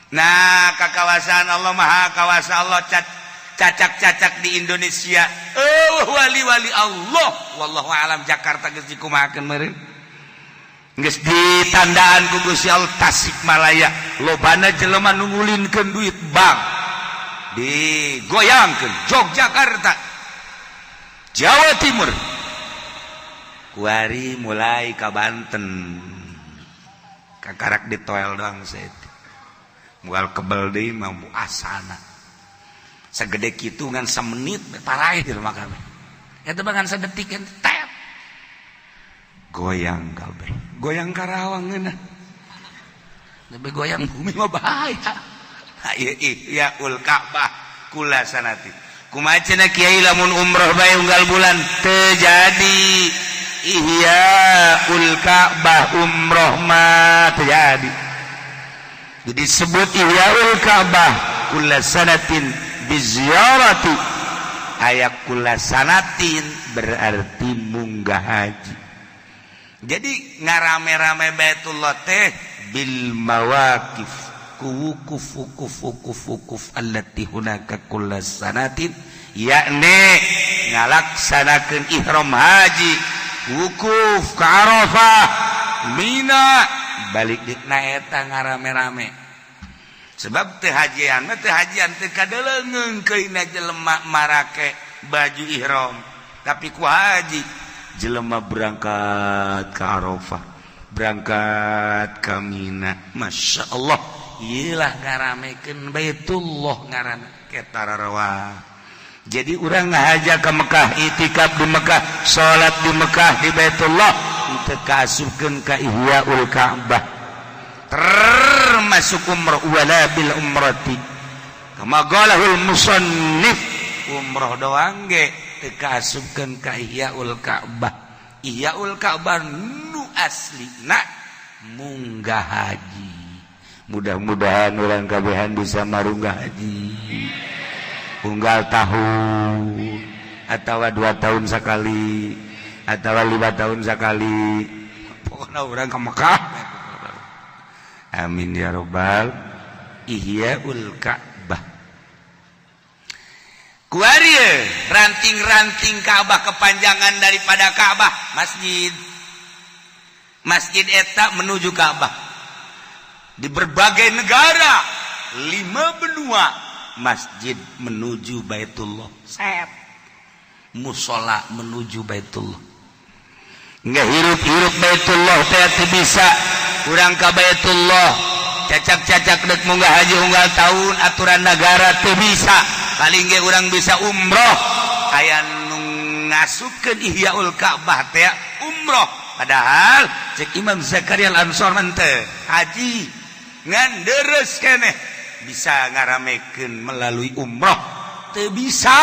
Nah, kakawasaan Allah, Maha Kawasa Allah, cacak-cacak di Indonesia. Oh, wali-wali Allah, wallahu alam. Jakarta geus dikumahakeun meureun, geus ditandaan ku Gusti Allah. Tasikmalaya lobana jelema nu ngulinkeun duit bank digoyangkeun. Yogyakarta, Jawa Timur, kuari mulai ka Banten, kakarak ditoel doang saya mual kebel deui mah asana segede kitu, ngan semenit paraeh di rumah kami eta mah, ngan sedetik kan tep goyang kabeh, goyang Karawang ngeunah, lebih goyang bumi mah bahaya. Ieu ihyaul Ka'bah kula sanati. Kumaha cenah, Kiai, lamun umroh bae unggal bulan teu jadi ihyaul Ka'bah? Umroh mah teu jadi. Disebut ihyaul Ka'bah kulla sanatin biziyarati, aya kulla sanatin berarti munggah haji. Jadi ngarame-rame Baitullah teh bil mawaqif, ku wukuf wukuf wukuf wukuf allati hunaka kulla sanatin, yakni ngalaksanakeun ihram haji, wukuf ke Arafah, Mina, balik di na eta ngarame-rame. Sebab teu hajian mah teu hajian, teu kadeleungeung keuna jelema marake baju ihram. Tapi ku haji jelema berangkat ke Arafah, berangkat ke Mina, Masya Allah, iyalah ngaramekeun Baitullah ngaranna ketararawa. Jadi urang ngahaja ke Mekah, itikaf di Mekah, salat di Mekah, di Baitullah, teu kaasupkeun ka ihyaul Ka'bah, termasuk umrah, wala bil umrati kama qalahul musannif. Umroh doang ge teu kaasupkeun ka ihyaul Ka'bah. Ihyaul Ka'bah nu aslina munggah haji. Mudah-mudahan urang kabehan bisa marunggah haji unggal tahun atau 2 tahun sekali atau 5 tahun sekali. Pokoknya urang ke Mekah, amin ya robbal. Ihyaul Ka'bah kuari, ranting-ranting Ka'bah, kepanjangan daripada Ka'bah masjid, masjid eta menuju Ka'bah di berbagai negara, lima benua, masjid menuju Baitullah, set musola menuju Baitullah. Nggak hirup-hirup Baitullah teh bisa kurang ka Baitullah, cacak-cacak dek munggah haji unggal tahun, aturan negara teu bisa. Paling ge urang bisa umroh, aya nu ngasupkeun ihyaul Ka'bah teh umroh, padahal cek Imam Zakaria Al Ansor mah teu haji, ngan deres keneh. bisa ngaramekeun melalui umroh teu bisa.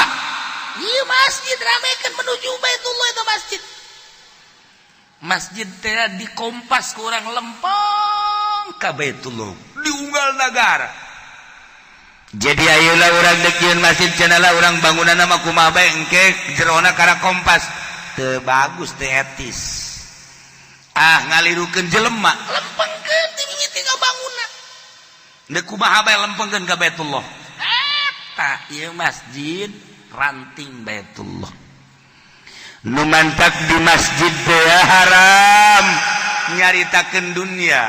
Ieu masjid ramekeun menuju Baitullah itu masjid. Masjid teh dikompas ku urang lempeng ka Baitullah diunggal nagara. Jadi ayeuna urang dek nyieun masjid cenah lah urang bangunanna mah kumaha bae engke jerona kana kompas teu bagus, teu etis, ah ngalirukeun jelema. Lempengkeun ti mimiti ngabangunna. Dek kumaha bae lempengkeun ka Baitullah. Eta ieu masjid ranting Baitullah. Nu mantak di masjid teh haram nyaritakeun dunia,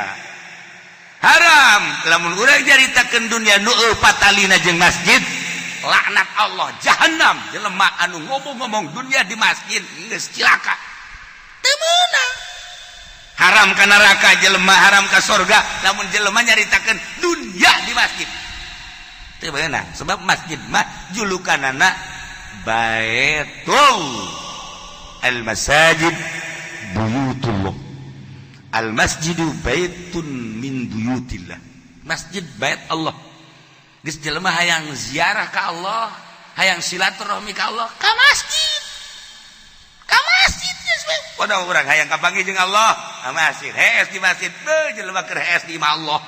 haram. Lamun urang nyaritakeun dunia nu eupat talina jeung masjid, laknat Allah, jahanam jelema anu ngomong-ngomong dunia di masjid geus cilaka, teu meunang. Haram ka neraka jelema, haram ka sorga lamun jelema nyaritakeun dunia di masjid. Teu meunang, sebab masjid mah julukanana Baitul al masajid buyutullah, al masjidu baitun min buyutillah. Masjid bait Allah. Geus jelema hayang ziarah ka Allah, hayang silaturahmi ka Allah, ka masjid, ka masjid geus we. Waduh, urang hayang kapanggih jeung Allah ka masjid, hees di masjid. Beuh, jelema keur hees di imah Allah,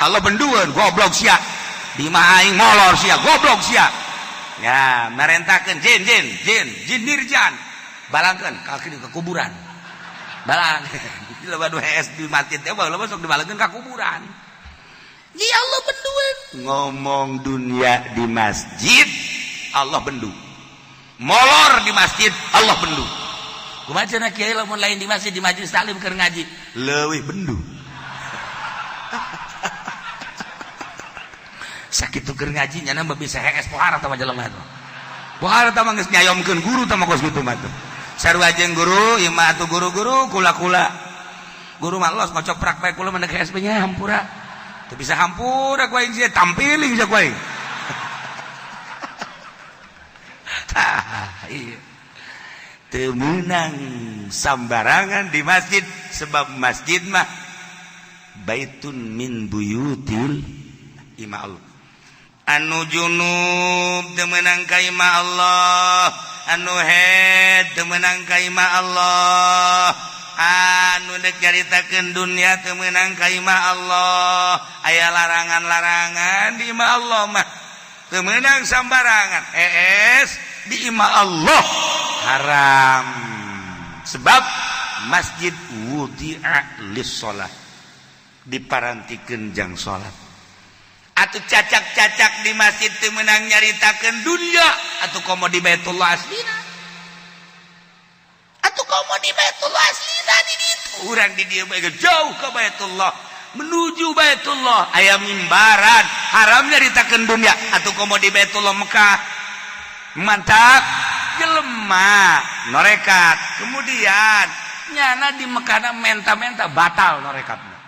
Allah bendueun, goblok sia di imah aing, molor sia, goblok sia. Ya merentahkeun jin, jin, jin, jin nirjan, balangkeun ka ke kuburan, balang. Jelema nu hees di masjid teh baheula sok dibalangkeun ka kuburan. Di Allah bendueun. Ngomong dunia di masjid Allah bendu, molor di masjid Allah bendu. Kumaha cenah kiai lamun lain di masjid, di majelis taklim keur ngaji? Leuwih bendu. Sakitu keur ngaji nyana mah bisa hees pohara tah jelema teh. Pohara tah mah geus nyayomkeun guru tah mah kos kitu mah tuh. Sarua jeung guru ieu mah atuh, guru-guru kula-kula. Guru mah los ngocoprak bae, kula mah hees nya hampura. Teu bisa hampura ku aing sia, tampiling sia ku aing. Tah iya. Teu meunang sambarangan di masjid, sebab masjid mah baitun min buyutil imah Allah. Anu junub teu meunang ka imah Allah, anu head teu meunang ka imah Allah, anu dek nyaritakeun dunia teu meunang ka imah Allah. Aya larangan-larangan di imah Allah mah, teu meunang sambarangan hees di imah Allah, haram, sebab masjid wudi'a lis-shalah, diparantikeun jang salat. Atuh cacak-cacak di masjid teu meunang nyaritakeun dunia, atuh komo di Baitullah aslina, Atuh komo di Baitullah aslina di ditu. Urang di dieu bae jauh ke Baitullah, menuju Baitullah aya mimbaran, haram nyaritakeun dunia, atuh komo di Baitullah Mekah. Mantap jelema norekat, kemudian nyana di Mekah menta-menta batal norekatna.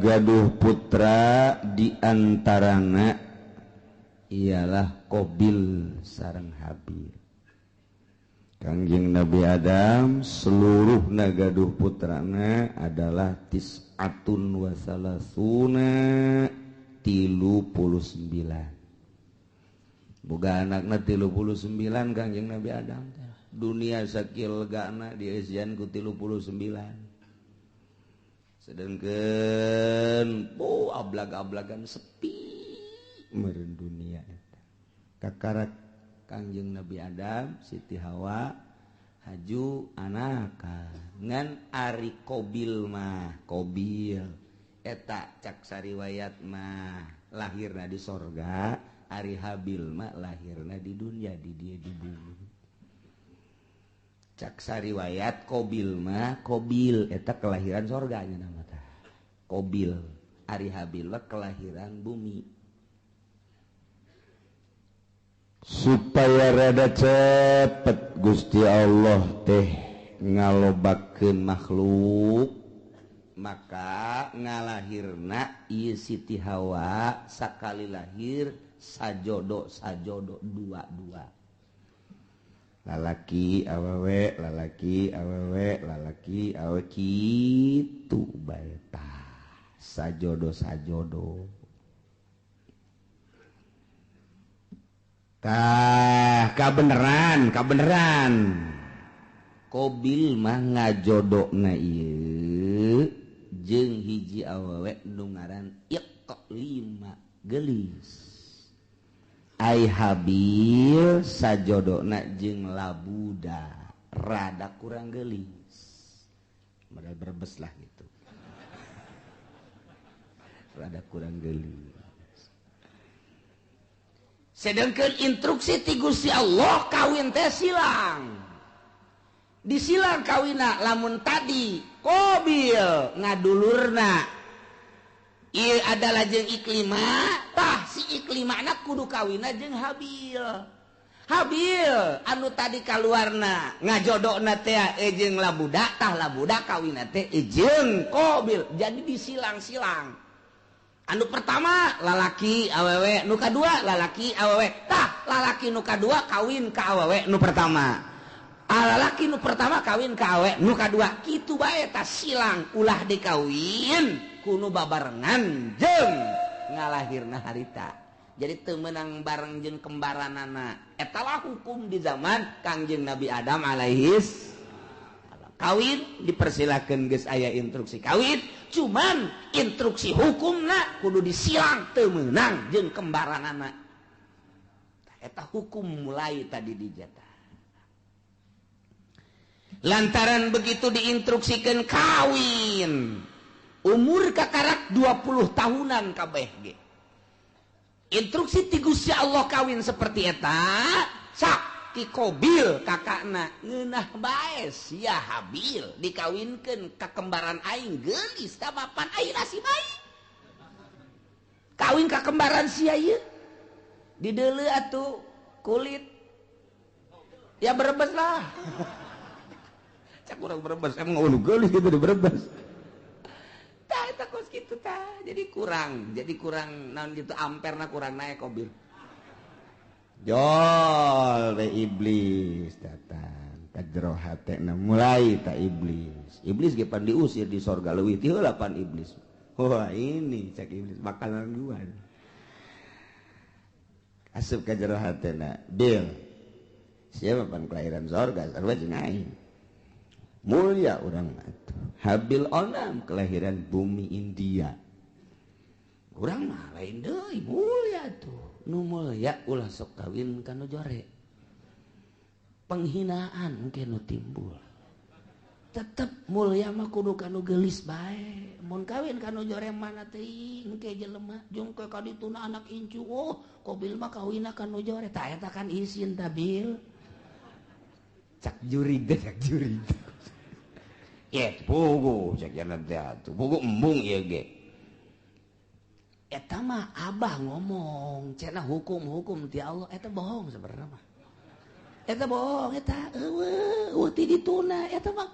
Gaduh putra diantarana ialah Qobil sareng Habil. Kangjeng Nabi Adam seluruh gaduh putrana adalah tis'atun wasalasuna, 39. Boga anakna 39 Kangjeng Nabi Adam. Dunia sakil legana dieusian ku 39. Sedangkan oh ablag-ablagan sepi meureun dunia eta. Kakarak Kangjeng Nabi Adam, Siti Hawa haju anak ngan ari Qobil mah, Qobil eta cak sariwayat mah lahirna di sorga, ari Habil mah lahirna di dunia, di dia di bumi. Cak sariwayat Qobil mah, Qobil eta kelahiran sorganya nama tah Qobil, ari Habil mah kelahiran bumi. Supaya rada cepet Gusti Allah teh ngalobakeun makhluk, maka ngalahirna ieu Siti Hawa sakali lahir sajodo sajodo dua-dua, lalaki awewe, lalaki awewe, lalaki awewe, kitu bae tah. Sajodo sajodo. Tah kabeneran, kabeneran. Kobil mah ngajodona ieu jeung hiji awewe nu ngaran Iqlima geulis. Ai Habil sajodona jeung Labuda rada kurang geulis. Modal Brebes lah gitu. Rada kurang geulis. Sedangkan instruksi ti Gusti Allah kawin teh silang. Disilang kawina lamun tadi Kobil ngadulurna ieu adalah jeung Iklima, tah si Iklimana kudu kawina jeung Habil. Habil anu tadi kaluarna ngajodokna teh jeung Labuda, tah Labuda kawina teh jeung Kobil. Jadi disilang-silang. Anu pertama lalaki awewe, nu kadua lalaki awewe. Tah lalaki nu kadua kawin ka awewe nu pertama. Lalaki nu pertama kawin ka awewe nu kadua. Kitu bae tah silang ulah dikawin kuno babarengan jeung ngalahirna harita. Jadi teu meunang bareng jeung kembaranana. Eta lah hukum di zaman Kangjeng Nabi Adam alaihis. Kawin dipersilakan geus aya instruksi kawin, cuman instruksi hukumna kudu disilang teu meunang jeung kembaranana. Eta hukum mulai tadi dijatah. Lantaran begitu diinstruksikan kawin, umur kakarak 20 tahunan kabeh ge. Instruksi ti Gusti Allah kawin seperti eta, sak ti Kobil kakakna ngeunah bae sia Habil dikawinkeun ka kembaran aing geulis tah mapan aing nasib aing. Kawin ka kembaran sia ieu. Dideuleu atuh kulit. Ya Brebes lah. Cak urang Brebes emang ulu geulis gitu di Brebes. Tah eta kos kitu tah. Jadi kurang naon gitu amperna kurang naik Kobil. Jol we iblis datang ka jero hatena mulai ta iblis. Iblis ge pan diusir di sorga leuwih ti heula pan iblis. Wah ini cek iblis bakalan gua. Asup ka jero hatena, Bil. Siapa pan kelahiran sorga sarua jeung aing. Mulia urang atuh. Habil onam kelahiran bumi India. Urang mah lain deui mulia tuh. Nu mulia ulah sok kawin ka nu jore. Penghinaan engke nu timbul. Tetep mulia mah kudu ka nu geulis bae. Mun kawin ka nu jore mana teuing engke jelema jeung ke ka dituna anak incu. Oh, Kobil mah kawinna ka nu jore. Tah eta kan isin ta Bil. Cak jurig teh cak jurig. Ye, pugu cak jalan teh atuh. Pugu embung ieu ge. Eta mah abah ngomong cenah hukum-hukum ti Allah eta bohong sebenarnya mah. Eta bohong eta eueuh ti dituna eta mah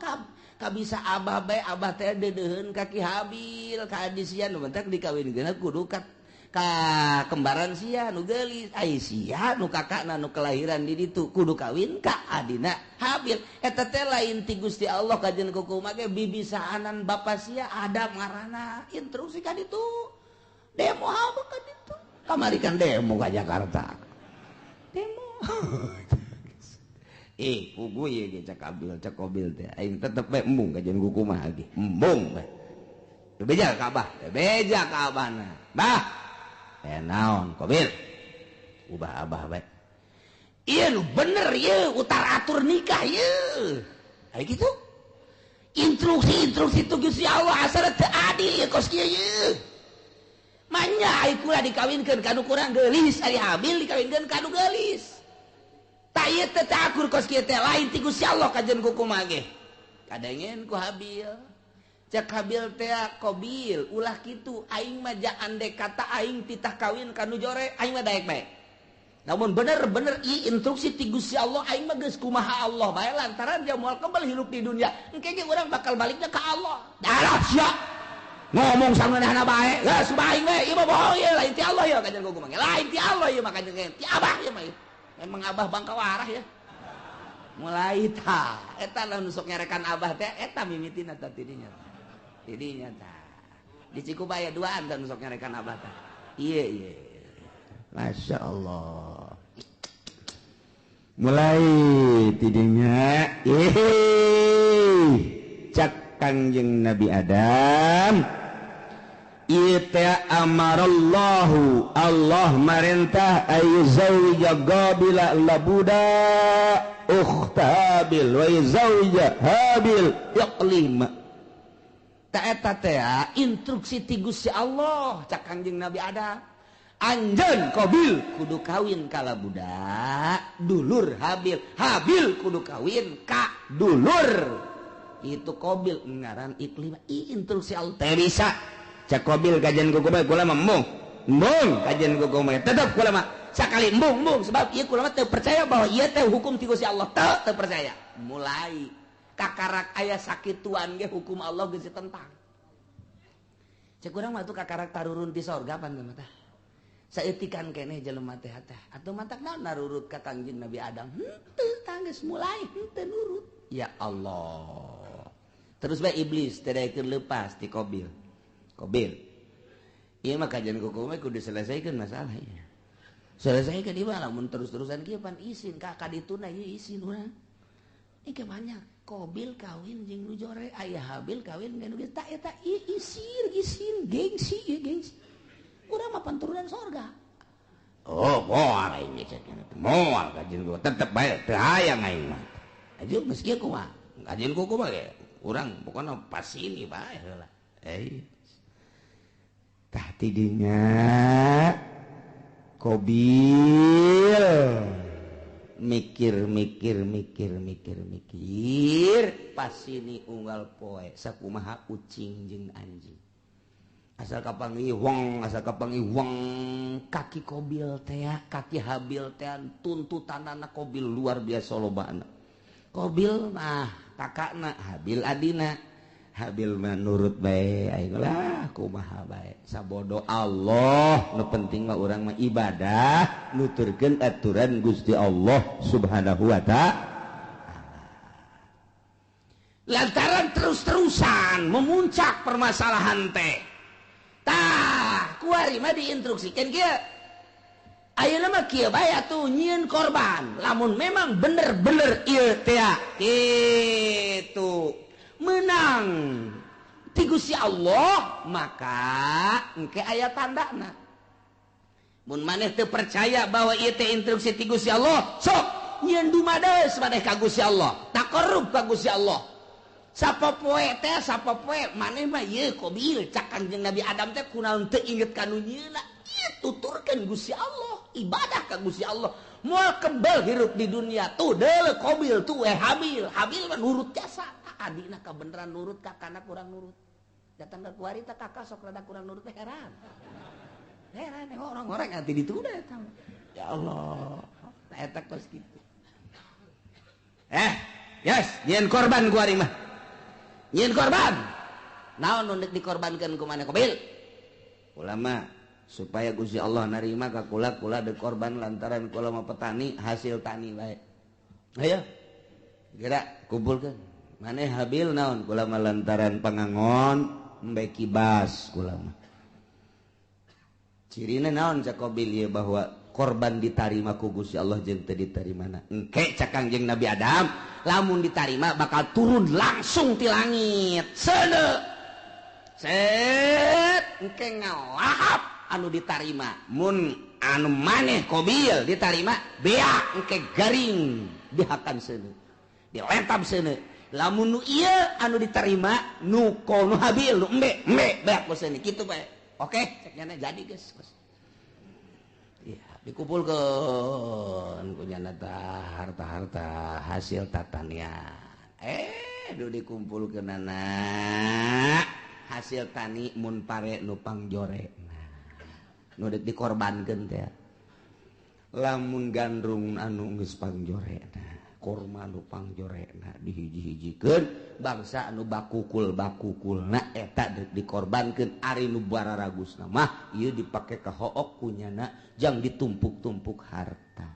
kabisa abah bae abah teh deudeuheun ka Ki Habil ka adi sia nu bentak dikawinkeun kudu ka kembaran sia nu geulis ai sia nu kakakna nu kelahiran di ditu kudu kawin ka adina Habil. Eta teh lain ti Gusti Allah kajen kukumaha ge bibisaanan bapa sia Adam ngaranna instruksi ka ditu. Demo apa kan itu? Kamari kan demo ke Jakarta. Demo. Pugu ieu ge cak Abil, cak Kobil teh. Aing tetep bae embung kajian kukumaha ge. Embung bae. Bebeja ka Abah, bebeja ka Abahna. Bah. Naon Kobil? Ubah Abah bae. Ieu nu bener ieu utar atur nikah ieu. Aya kitu. Instruksi-instruksi tu Gusti Allah asal teu adil ieu kos kieu ieu. Manya ai kula dikawinkeun ka nu kurang geulis, ari Habil dikawinkeun ka nu geulis. Tah ieu teh akur kos kieu teh lain ti Gusti Allah kajen kukumaha ge. Kadengen ku Habil. Cek Habil teh Kobil ulah kitu aing mah andek kata aing titah kawin ka nu jore aing mah daek bae. Namun bener-bener ieu instruksi ti Gusti Allah aing mah geus kumaha Allah bae lantaran dia moal kebal hirup di dunia. Engke ge urang bakal balikna ka Allah. Darah sia. Ngomong sangeunahna bae, geus aing we, ieu mah bohong ieu lain ti Allah ieu kajen kumaha. Lain ti Allah ieu mah kajen ti Abah ieu mah. Memang Abah bangka warah ya. Mulai ta, eta lah nu sok nyarekan Abah teh eta mimitina ta tidinya. Tidinya ta. Di Cikupa aya duaan dan sok nyarekan abah teh. Iya iya. Masya Allah. Mulai tidinya cak Kangjeng Nabi Adam ita amarallahu Allah marentah ayu zawija Qabila labuda ukhta Habil wa zawija Habil Iqlima. Ta eta teh instruksi ti Gusti Allah cak Kangjeng Nabi Adam, anjeun Qabil kudu kawin ka labuda dulur Habil, Habil kudu kawin ka dulur itu Qabil ngaran Iqlima. Instruksi Allah teh bisa cak Qabil kajian kuku bae kula mah embung embung kajian kuku bae tetep kula mah sakali embung embung sebab ieu kula mah teu percaya bahwa ieu teh hukum ti Gusti Allah, teu percaya. Mulai kakarak aya sakituan ge hukum Allah geus ditentang. Cek urang mah tuh kakarak tarurun ti sorga pan mah tah. Saeutikan keneh jelema teh teh atuh matak naon narurut ka Kangjeng Nabi Adam, henteu tah geus mulai henteu nurut. Ya Allah. Terus bae iblis teu daekeun leupas ti Qabil. Qabil. Ieu mah kajian kuku mah kudu diselesaikan masalah ieu. Selesaikan ieu mah lamun terus-terusan kieu pan isin ka kadituna ieu isin urang. Ieu banyak Qabil kawin jeung nu jore, aya Habil kawin jeung nu geus tah eta ieu isin isin gengsi ieu gengsi. Urang mah panturunan sorga. Oh, moal aing geus moal kajian kuku tetep bae teu hayang aing mah. Aju geus kieu kumaha? Kajian kuku mah ge urang pokona pasini bae heula. Tah tidinya Qabil mikir mikir mikir mikir mikir pasini unggal poe sakumaha ucing jeung anjing. Asal kapanggih wong, asal kapanggih wong, kaki Qabil teh, kaki Habil teh tuntutanana Qabil luar biasa lobana. Qabil mah kakakna, Habil adina. Habil mah nurut bae aing lah kumaha bae sabodo Allah nu penting mah urang mah ibadah nuturkeun aturan Gusti Allah Subhanahu wa ta'ala. Lantaran terus-terusan memuncak permasalahan teh. Tah, kuari mah diinstruksikeun kieu. Ayeuna mah kieu bae atuh nyieun korban. Lamun memang bener-bener ieu teh kitu menang ti Gusti Allah, maka engke aya tandana. Mun maneh teu percaya bahwa ieu teh instruksi ti Gusti Allah, sok nyieun dumades maneh ka Gusti Allah, taqarrub ka Gusti Allah. Sapopoe teh sapopoe maneh mah ieu Qabil cak Kangjeng Nabi Adam teh kunaon teu inget ka nu nyieunna. Ieu tuturkeun Gusti Allah, ibadah ka Gusti Allah. Moal kebel hirup di dunia tuh deuleu Qabil tuh we Habil. Habil mah nurut jasa. Adina kabeneran nurut, kakana kurang nurut. Datang ke kuari teh kakak sok rada kurang nurut teh heran. Heran orang-orang nanti ditunda eta. Ya Allah, eta kos kitu. Yes, nyieun korban kuari mah. Nyieun korban. Naon nu dikorbankeun ku maneh Qabil? Ulama supaya Gusti Allah narima ka kula, kula deuk korban lantaran kula mah petani hasil tani bae. Ayo. Gerak kumpulkeun. Maneh Habil naon kula mah lantaran pangangon embe kibas kula mah. Cirina naon cak Qabil ieu bahwa korban ditarima ku Gusti Allah jeung teu ditarimana. Engke cak Kangjeng Nabi Adam lamun ditarima bakal turun langsung ti langit. Seuneu. Set engke ngalahap anu ditarima. Mun anu maneh Qabil ditarima beak engke garing dihakan seuneu. Diletap seuneu. Lamun nu ieu anu diterima nu nu Habil nu embe embe beak ku seuneu kitu bae. Oke, cek nyana jadi geus. Iya, dikumpulkeun ku nyana tah harta-harta hasil tatanian. Du dikumpulkeunana hasil tani mun pare nu pangjore. Nu deuk dikorbankeun teh. Lamun gandrung anu geus pangjorena, korma nu pangjorena dihiji-hijikeun bangsa anu bakukul-bakukulna eta deuk dikorbankeun. Ari nu bararagusna mah ieu dipake ka hook kunyana jang ditumpuk-tumpuk harta.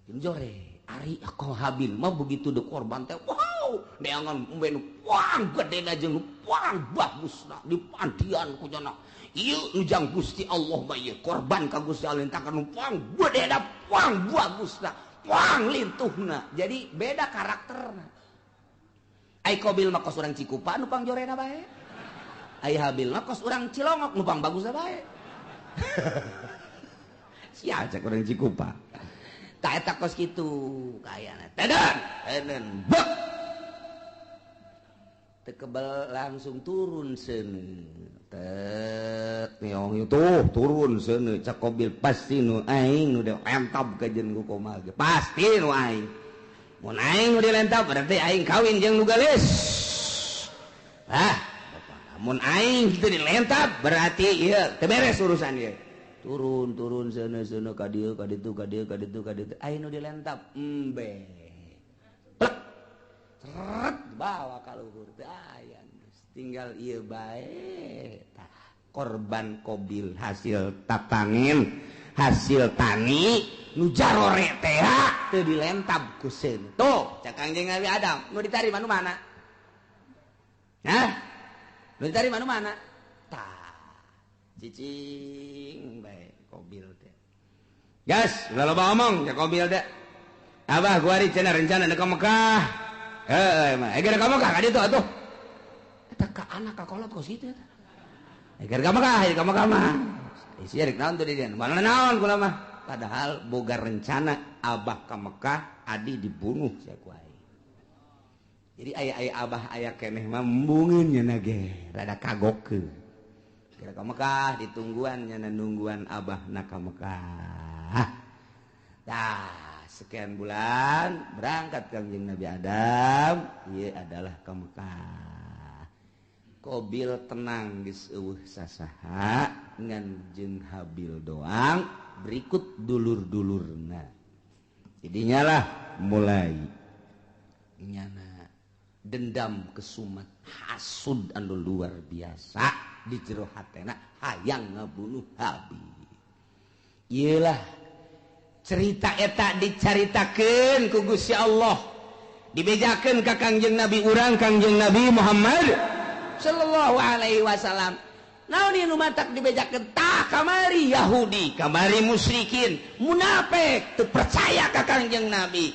Jeung jore ari Habil mah begitu dikorban teh wow neangan embe nu pang gedena jeung nu pang bagusna dipandian ku nya. Ieu nu jang Gusti Allah mah ieu korban ka Gusti Allah entakan nu pang gedena pang bagusna pang lintuhna. Jadi beda karakterna. Ai Qabil mah kos urang Cikupa nu pang jorena bae. Ai Habil mah kos urang Cilongok nu pang bagusna bae. Sia cek urang Cikupa. Tah eta kos kitu kayana. Teden, teden bek. Teu kebel langsung turun seuneu. Tet nyong tuh turun seuneu cak Qabil pasti nu aing nu dilentab ka jeung ku komal ge. Pasti nu aing. Mun aing nu dilentab berarti aing kawin jeung nu geulis. Ah, mun aing kitu dilentab berarti ieu teu beres urusan ieu. Turun turun seuneu-seuneu ka dieu ka ditu ka dieu ka ditu ka ditu aing nu dilentab embe. Plek. Seret bawa ka luhur teu aya geus tinggal ieu bae. Tah korban Qabil hasil tatangin hasil tani nu jarore teh teu dilentab ku seuneu. Tuh cak Kangjeng Nabi Adam nu ditarima nu mana? Hah? Nu ditarima nu mana? Tah cicing bae Qabil teh. Gas, ulah loba omong cak Qabil teh. Abah gua ari cenah rencana ka Mekah. Heuh mah, geus ka Mekah ka ditu atuh. Eta ka anak ka kolot kos kitu eta. Geus ka Mekah, ka Mekah mah. Isi rek naon tuh di dieu? Mana naon kula mah. Padahal boga rencana abah ka Mekah, adi dibunuh sia ku aing. Jadi aya-aya abah aya keneh mah embungeun nya ge, rada kagokeun. Kira ka Mekah ditungguan nyana nungguan abah na ka Mekah. Tah, sekian bulan berangkat Kangjeng Nabi Adam, ieu adalah ka Mekah. Qabil tenang geus eueuh sasaha ngan jeung Habil doang, berikut dulur-dulurna. Jadinya lah mulai nyana dendam kesumat hasud anu luar biasa di jero hatena hayang ngabunuh Habil. Iyalah cerita eta dicaritakeun ku Gusti Allah, dibejakeun ka Kangjeng Nabi urang Kangjeng Nabi Muhammad sallallahu alaihi wasallam. Naon ieu nu matak dibejakeun? Tah kamari Yahudi, kamari musyrikin, munafik teu percaya ka Kangjeng Nabi.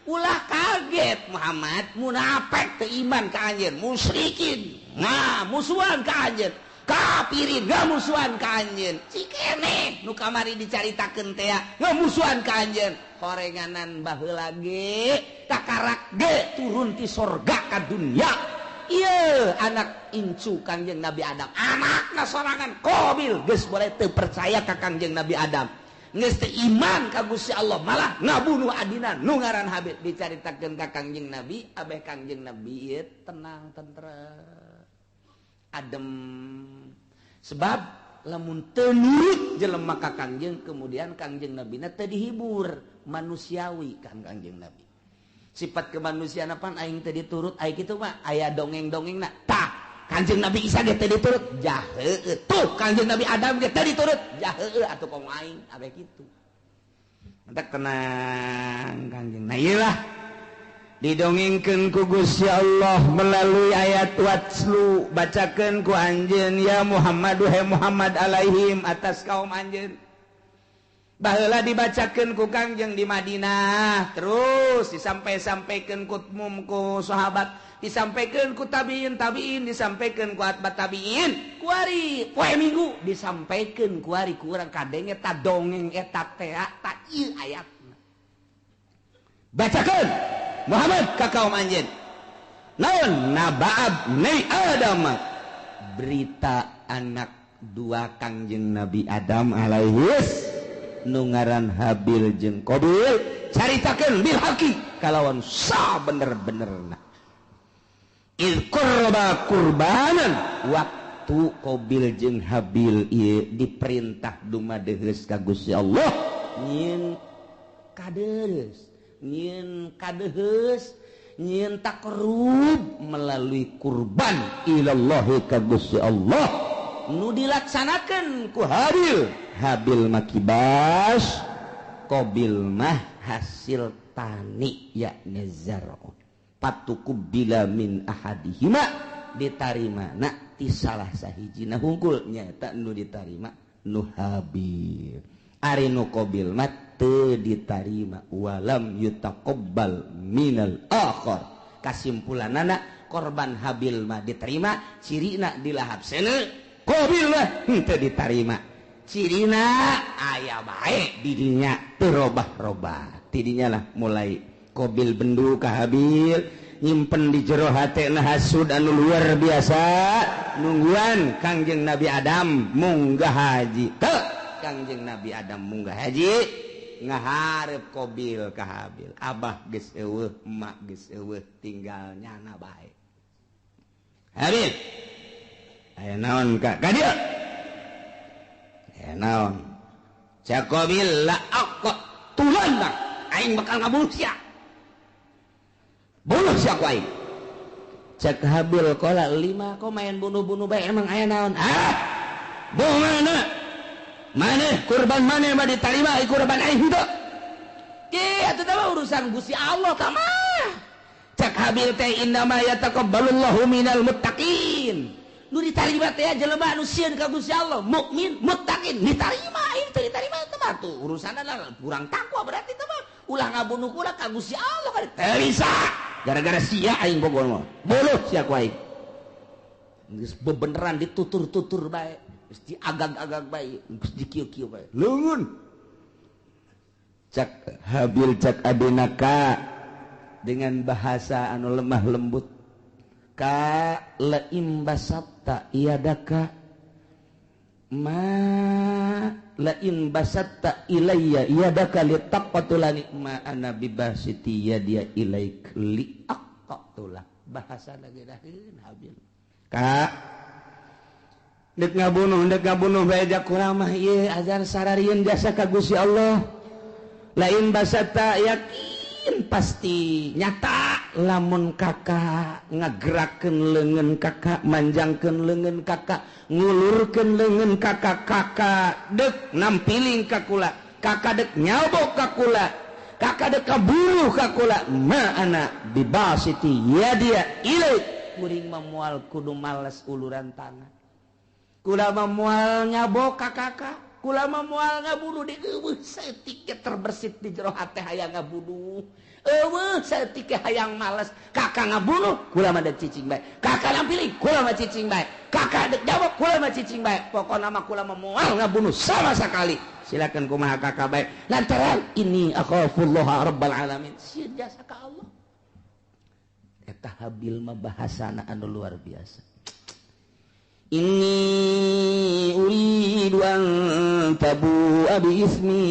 Ulah kaget Muhammad, munafik teu iman ka anjeun, musyrikin nah musuhan ka anjeun, kafirin ngamusuhan ka anjeun. Cikene nu kamari dicaritakeun teh ngamusuhan ka anjeun. Horenganan baheula ge takarak ge turun ti sorga ka dunya. Ieu anak incu Kangjeng Nabi Adam, anakna sorangan Qabil geus boleh teu percaya ka Kangjeng Nabi Adam. Geus teu iman ka Gusti Allah, malah ngabunuh adina nu ngaran Habil. Dicaritakeun ka Kangjeng Nabi, abeh Kangjeng Nabi ieu tenang tentrem adem. Sebab lamun teu nurut jelema ka Kangjeng, kemudian Kangjeng Nabina teu dihibur, manusiawi kan Kangjeng Nabi. Sifat kemanusiaan pan aing teu diturut, aing kitu mah aya dongeng-dongengna. Tah, Kangjeng Nabi Isa ge teu diturut, jaheueuh. Tuh Kangjeng Nabi Adam ge teu diturut, jaheueuh atuh komo aing abeh kitu. Mentak tenang Kangjeng. Nah ieu lah didongengkeun ku Gusti Allah melalui ayat watslu, bacakeun ku anjeun ya Muhammad duhai Muhammad alaihim atas kaum anjeun. Baheula dibacakeun ku Kangjeng di Madinah, terus disampai-sampaikeun ku mum ku sahabat, disampaikeun ku tabiin tabiin, disampaikeun ku atba tabiin, kuari poe Minggu disampaikeun kuari ku urang kadenge ta dongeng eta teh ta ieu ayatna. Bacakeun Muhammad ka kaum anjeun. Naon nabaab ni Adam, berita anak dua Kangjeng Nabi Adam alaihis nu ngaran Habil jeung Qabil, caritakeun bil haqi kalawan sa bener-benerna. Iz qurba qurbanan, waktu Qabil jeung Habil ieu diperintah dumadeheus ka Gusti Allah nyieun kadeus, nyieun kadeheus, nyieun takrub melalui kurban ilallahi ka Gusti Allah nu dilaksanakeun ku Habil. Habil mah kibas, Qabil mah hasil tani yakni zar'un. Patuqubila min ahadihima ditarima na ti salah sahijina hungkul nyaeta nu ditarima nu Habil. Ari nu Qabil mah teu ditarima walam yutaqabbal minal akhar. Kasimpulanana korban Habil mah diterima cirina dilahap seuneu, Qabil mah henteu ditarima cirina aya bae didinya teu robah-robah. Tidinya lah mulai Qabil bendu ka Habil nyimpen di jero hatena hasud anu luar biasa nungguan Kangjeng Nabi Adam munggah haji. Teu Kangjeng Nabi Adam munggah haji ngaharep Qabil ka Habil, abah geus eueuh emak geus eueuh tinggal nyana bae. Habil aya naon ka ka dieu? Aya naon? Cak Qabil la aqtulanna aing bakal ngabunuh sia. Bunuh sia ku aing. Cak Habil qala lima kok main bunuh-bunuh bae emang aya naon? Ah! Bunuh mana? Maneh kurban maneh mah ditarima ai kurban aing henteu. Ki atuh teh urusan Gusti Allah tah mah. Cak Habil teh innama yataqabbalullahu minal muttaqin. Nu ditarima teh jelema anu sieun ka Gusti Allah, mukmin muttaqin ditarima, aing teu ditarima teh mah tuh urusanna kurang takwa berarti teh mah. Ulah ngabunuh kula ka Gusti Allah kan teu bisa. Gara-gara sia aing bogor mah. Boluh sia ku aing. Geus bebeneran ditutur-tutur bae, geus diagag-agag bae, geus dikieu-kieu bae. Leungeun. Cak Habil cak adina ka dengan bahasa anu lemah lembut. Ka laim basatta iadaka ma lain basatta ilayya iadaka litaqatulani ma ana bibasiti yadia ilaik liaqatula. Bahasa lagi daheun Habil. Ka dek ngabunuh bae jak kula mah ieu ajar sararieun jasa ka Gusti Allah. Lain basatta yakin pasti nyata lamun kakak ngagerakeun leungeun kakak, manjangkeun leungeun kakak, ngulurkeun leungeun kakak, kakak dek nampiling ka kula, kakak dek nyabok ka kula, kakak dek kaburuh ka kula, ma ana bibasiti yadia ilaik. Kuring mah moal kudu males uluran tangan, kula mah moal nyabok ka kakak, kula mah moal ngabunuh di eueuh saeutik terbersit di jero hate hayang ngabunuh. Eueuh saeutik hayang males, kakak ngabunuh kula mah dek cicing bae, kakak nampiling kula mah cicing bae, kakak dek jawab kula mah cicing bae, pokona mah kula mah moal ngabunuh sama sekali. Silakan kumaha kakak bae lantaran ini akhafullaha rabbal alamin, sieun jasa ka Allah. Eta Habil mah bahasana anu luar biasa. Inni uridu an tabu'a bi ismi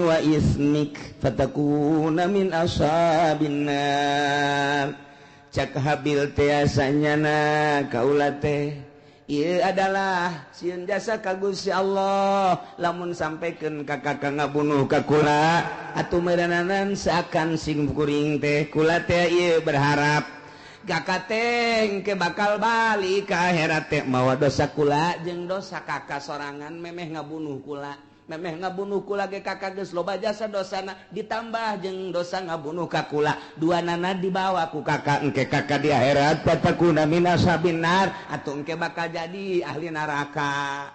wa ismik fatakuna min ashabin nar. Cak Habil teh asanyana kaula teh ieu adalah sieun jasa ka Gusti Allah lamun sampaikan ka kakak ngabunuh ka kula atuh meureunanan seakan sing kuring teh kula teh ieu berharap kakak teh ke bakal balik ke akhirat teh mawa dosa kula jeung dosa kakak sorangan memeh ngabunuh kula, memeh ngabunuh kula ge kakak geus loba jasa dosana ditambah jeung dosa ngabunuh ka kula, dua nana dibawa ku kakak engke kakak di akhirat fatakuna min ashabin nar atuh engke bakal jadi ahli neraka.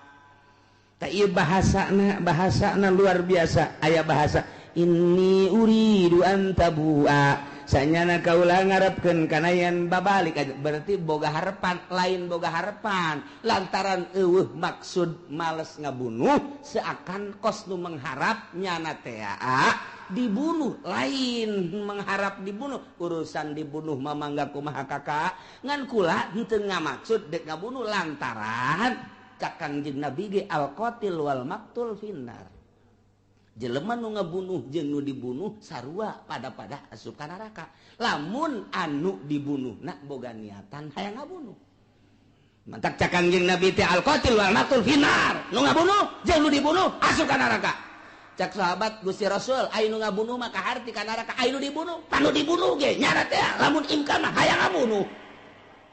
Tah ieu bahasana, bahasana luar biasa. Aya bahasa inni uridu an tabu'a sanyana kaula ngarepkeun kana yen babalik aja, berarti boga harapan, lain boga harapan lantaran eueuh maksud males ngabunuh seakan kos nu mengharap nyana teh dibunuh, lain mengharap dibunuh, urusan dibunuh mah mangga kumaha kakak ngan kula henteu ngamaksud dek ngabunuh lantaran cak Kangjeng Nabi ge al qatil wal maqtul finnar. Jelema nu ngabunuh jeung nu dibunuh sarua pada-pada asup ka neraka. Lamun anu dibunuh na boga niatan hayang ngabunuh. Mantak cak Kangjeng Nabi teh al qatil wal maqtul finnar. Nu ngabunuh jeung nu dibunuh asup ka neraka. Cak sahabat Gusti Rasul aya nu ngabunuh mah kaharti ka neraka, aya nu dibunuh panu dibunuh ge nyara teh lamun imkan mah hayang ngabunuh.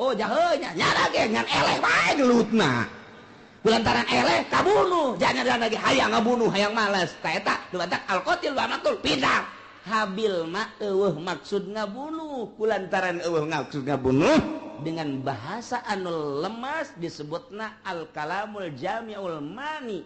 Oh jahe nya nyara ge ngan eleh wae gelutna. Lantaran eleh kabunuh, jangan lagi hayang ngabunuh, hayang males. Ta eta dumantak al qatil wa maqtul finnar. Habil mah eueuh maksud ngabunuh, kulantaran eueuh maksud ngabunuh dengan bahasa anu lemas disebutna al kalamul jami'ul mani.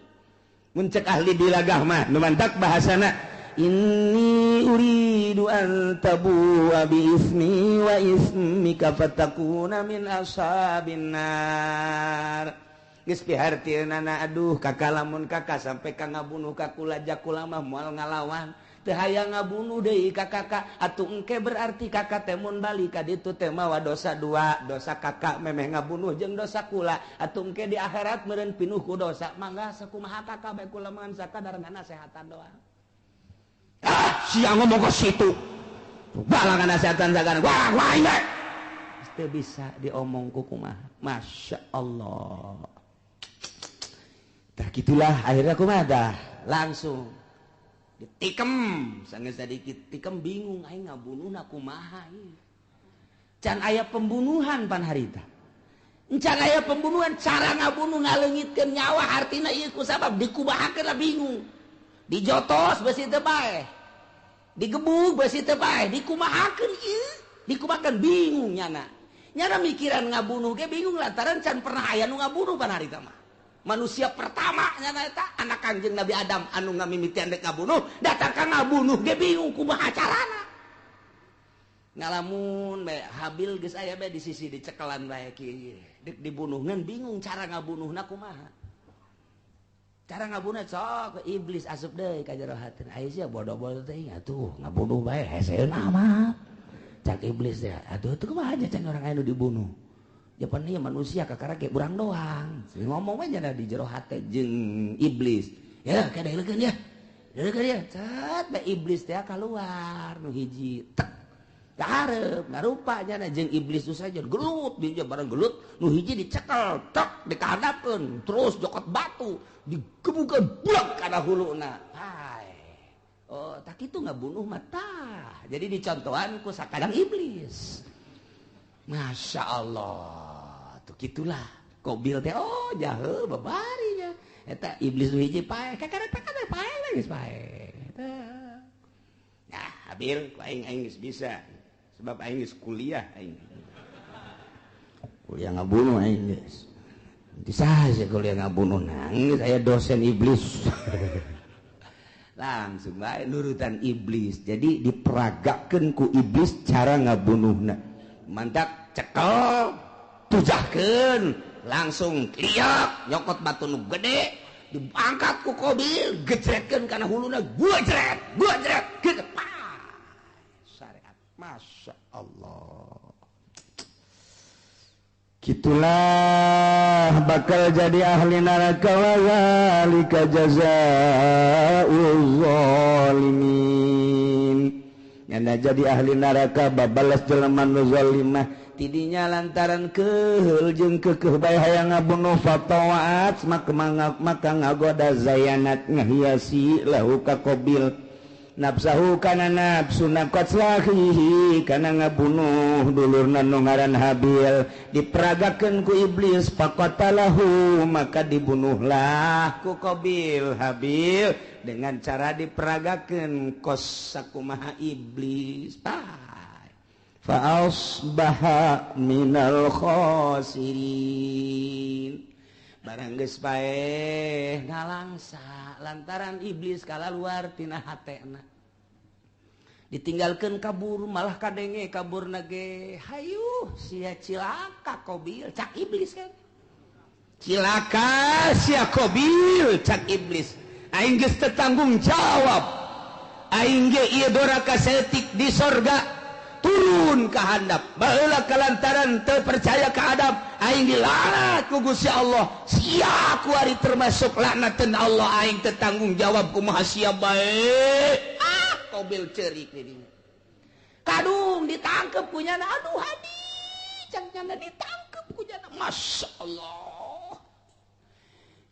Mun cek ahli bilagah mah nu mantak bahasana inni uridu an tabu'a bi ismi wa ismika fatakuna min ashabin nar. Geus pihartieunana aduh kakak lamun kakak sampai ka ngabunuh ka kula jakula mah moal ngalawan. Teu hayang ngabunuh deui ka kakak atuh engke berarti kakak teh mun balik ka ditu teh mawa dosa dua, dosa kakak memeh ngabunuh jeung dosa kula atuh engke di akhirat meureun pinuh ku dosa. Mangga sakumaha kakak bae kula mah sakadar ngasehatan doang. Ah, sia ngomong ke situ. Balangan nasehatan sagana. Wah, wah ini. Teu bisa diomong ku kumaha. Masya Allah. Tah gitulah akhirnya kumaha dah langsung ditikem sanggeus sadikit tikem bingung aing ngabunuhna kumaha ieu. Can aya pembunuhan pan harita. Can aya pembunuhan cara ngabunuh ngaleungitkeun nyawa hartina ieu ku sabab dikumahakeun lah bingung. Dijotos besi teu paeh. Digebug besi teu paeh, dikumahakeun ieu, dikumahakeun bingung nyana. Nyana mikiran ngabunuh ge bingung lantaran can pernah aya nu ngabunuh pan harita mah. Manusia pertama nyana eta anak Kangjeng Nabi Adam anu ngamimitian dek ngabunuh, datang ka ngabunuh ge bingung kumaha carana. Ngalamun bae Habil geus aya bae di sisi dicekelan bae kieu. Dek dibunuh ngan bingung cara ngabunuhna kumaha. Cara ngabunuh sok iblis asup deui ka jero hateun. Aya sia bodoh-bodoh teh atuh ngabunuh bae heseuna mah. Cak iblis teh atuh teu kumaha can urang aya nu dibunuh. Japan ieu manusia kakara ge urang doang. Ngomong we nya di jero hate jeung iblis. Ya kadeulekeun ya. Deulekeun ya. Cet bae iblis teh kaluar nu hiji tek. Kahareup ngarupa nya jeung iblis nu saja gelut dia bareng gelut nu hiji dicekel tek dikahadapkeun terus jokot batu digebukeun buak kana huluna. Hai. Oh, tak kitu ngabunuh mah tah. Jadi dicontohan ku sakadang iblis. Masya Allah, tuh gitulah. Kobil teh oh jahe babarinya. Eta iblis nu hiji paeh, kakara takana paeh geus paeh. Nah, Habil ku aing aing geus bisa. Sebab aing geus kuliah aing. Kuliah ngabunuh aing geus. Bisa sih kuliah ngabunuh nangis aya dosen iblis. Langsung bae nurutan iblis. Jadi diperagakeun ku iblis cara ngabunuhna. Mantak cekel tujahkeun langsung liak nyokot batu nu gede diangkat ku Kobil gejretkeun kana huluna gua jret gitu syariat. Masya Allah, gitulah bakal jadi ahli neraka wa zalika jazaa'uz zalimin. Nyana jadi ahli neraka babalas jelema nu zalimah tidinya lantaran keheul jeung keukeuh bae hayang ngabunuh fatawaat maka ngagoda zayanat ngahiasi lahu ka Qabil nafsahu kana nafsuna qatlahihi kana ngabunuh dulurna nu ngaran Habil diperagakeun ku iblis faqatalahu maka dibunuhlah ku Qabil Habil dengan cara diperagakeun kos sakumaha iblis. Fa asbaha minal khasirin. Barang geus paeh ngalangsa lantaran iblis kalaluar tina hatena. Ditinggalkeun kabur malah kadenge kaburna ge hayuh sia cilaka Qabil cak iblis kan. Cilaka sia Qabil cak iblis. Aing geus teu tanggung jawab. Aing ge ieu doraka saeutik di sorga turun ka handap. Baheula kalantaran teu percaya ka Adam, aing dilaknat ku Gusti Allah. Sia kuari termasuk laknateun Allah, aing teu tanggung jawab kumaha sia bae. Ah, Qabil ceurik di dinya. Kadung ditangkep ku nyana, aduh hadi, cang nyana ditangkep ku nyana. Masya Allah.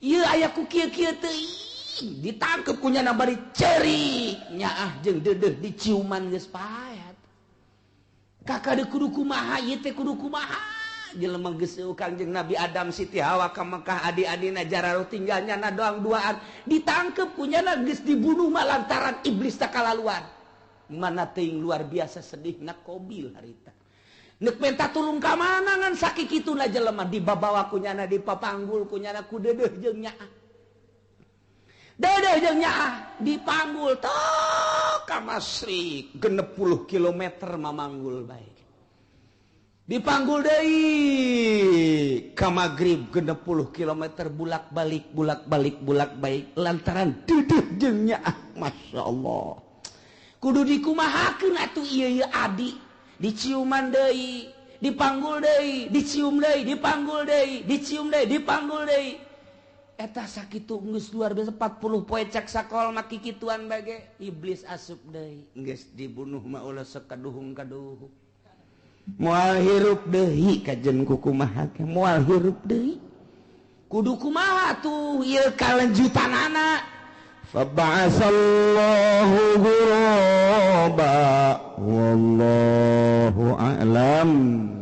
Ieu aya ku kieu-kieu teuing, ditangkep ku nyana bari ceurik. Nyaah jeung deudeuh diciuman geus paet. Kakak de kudu kumaha ieu teh kudu kumaha jelema geus Kangjeng Nabi Adam Siti Hawa ka Mekah adi-adina jararuh tinggal nyana doang duaan ditangkep ku nyana geus dibunuh mah lantaran iblis tak kalaluan. Mana teuing luar biasa sedihna Qabil harita. Nek minta tulung ka mana ngan sakikituna jelema dibabawa ku nyana, dipapanggul ku nyana ku deudeuh jeung nyaah. Deudeuh jeung nyaah dipanggul tok ka Masrik 60 kilometer mamanggul bae. Dipanggul deui ka Magrib 60 kilometer bulak-balik bulak-balik bulak-balik lantaran deudeuh jeung nyaah. Masya Allah. Kudu dikumahakeun atuh ieu ieu adi. Diciuman deui, dipanggul deui, dicium deui, dipanggul deui, dicium deui, dipanggul deui. Eta sakitu geus luar biasa 40 poe cek sakol mah kikituan bage iblis asup deui. Geus dibunuh mah ulah sekaduhung-kaduhung. Moal hirup deui kajen kukumaha ge moal hirup deui. Kudu kumaha tuh ieu kalanjutanana. Fab'asallahu ghuraba wallahu a'lam.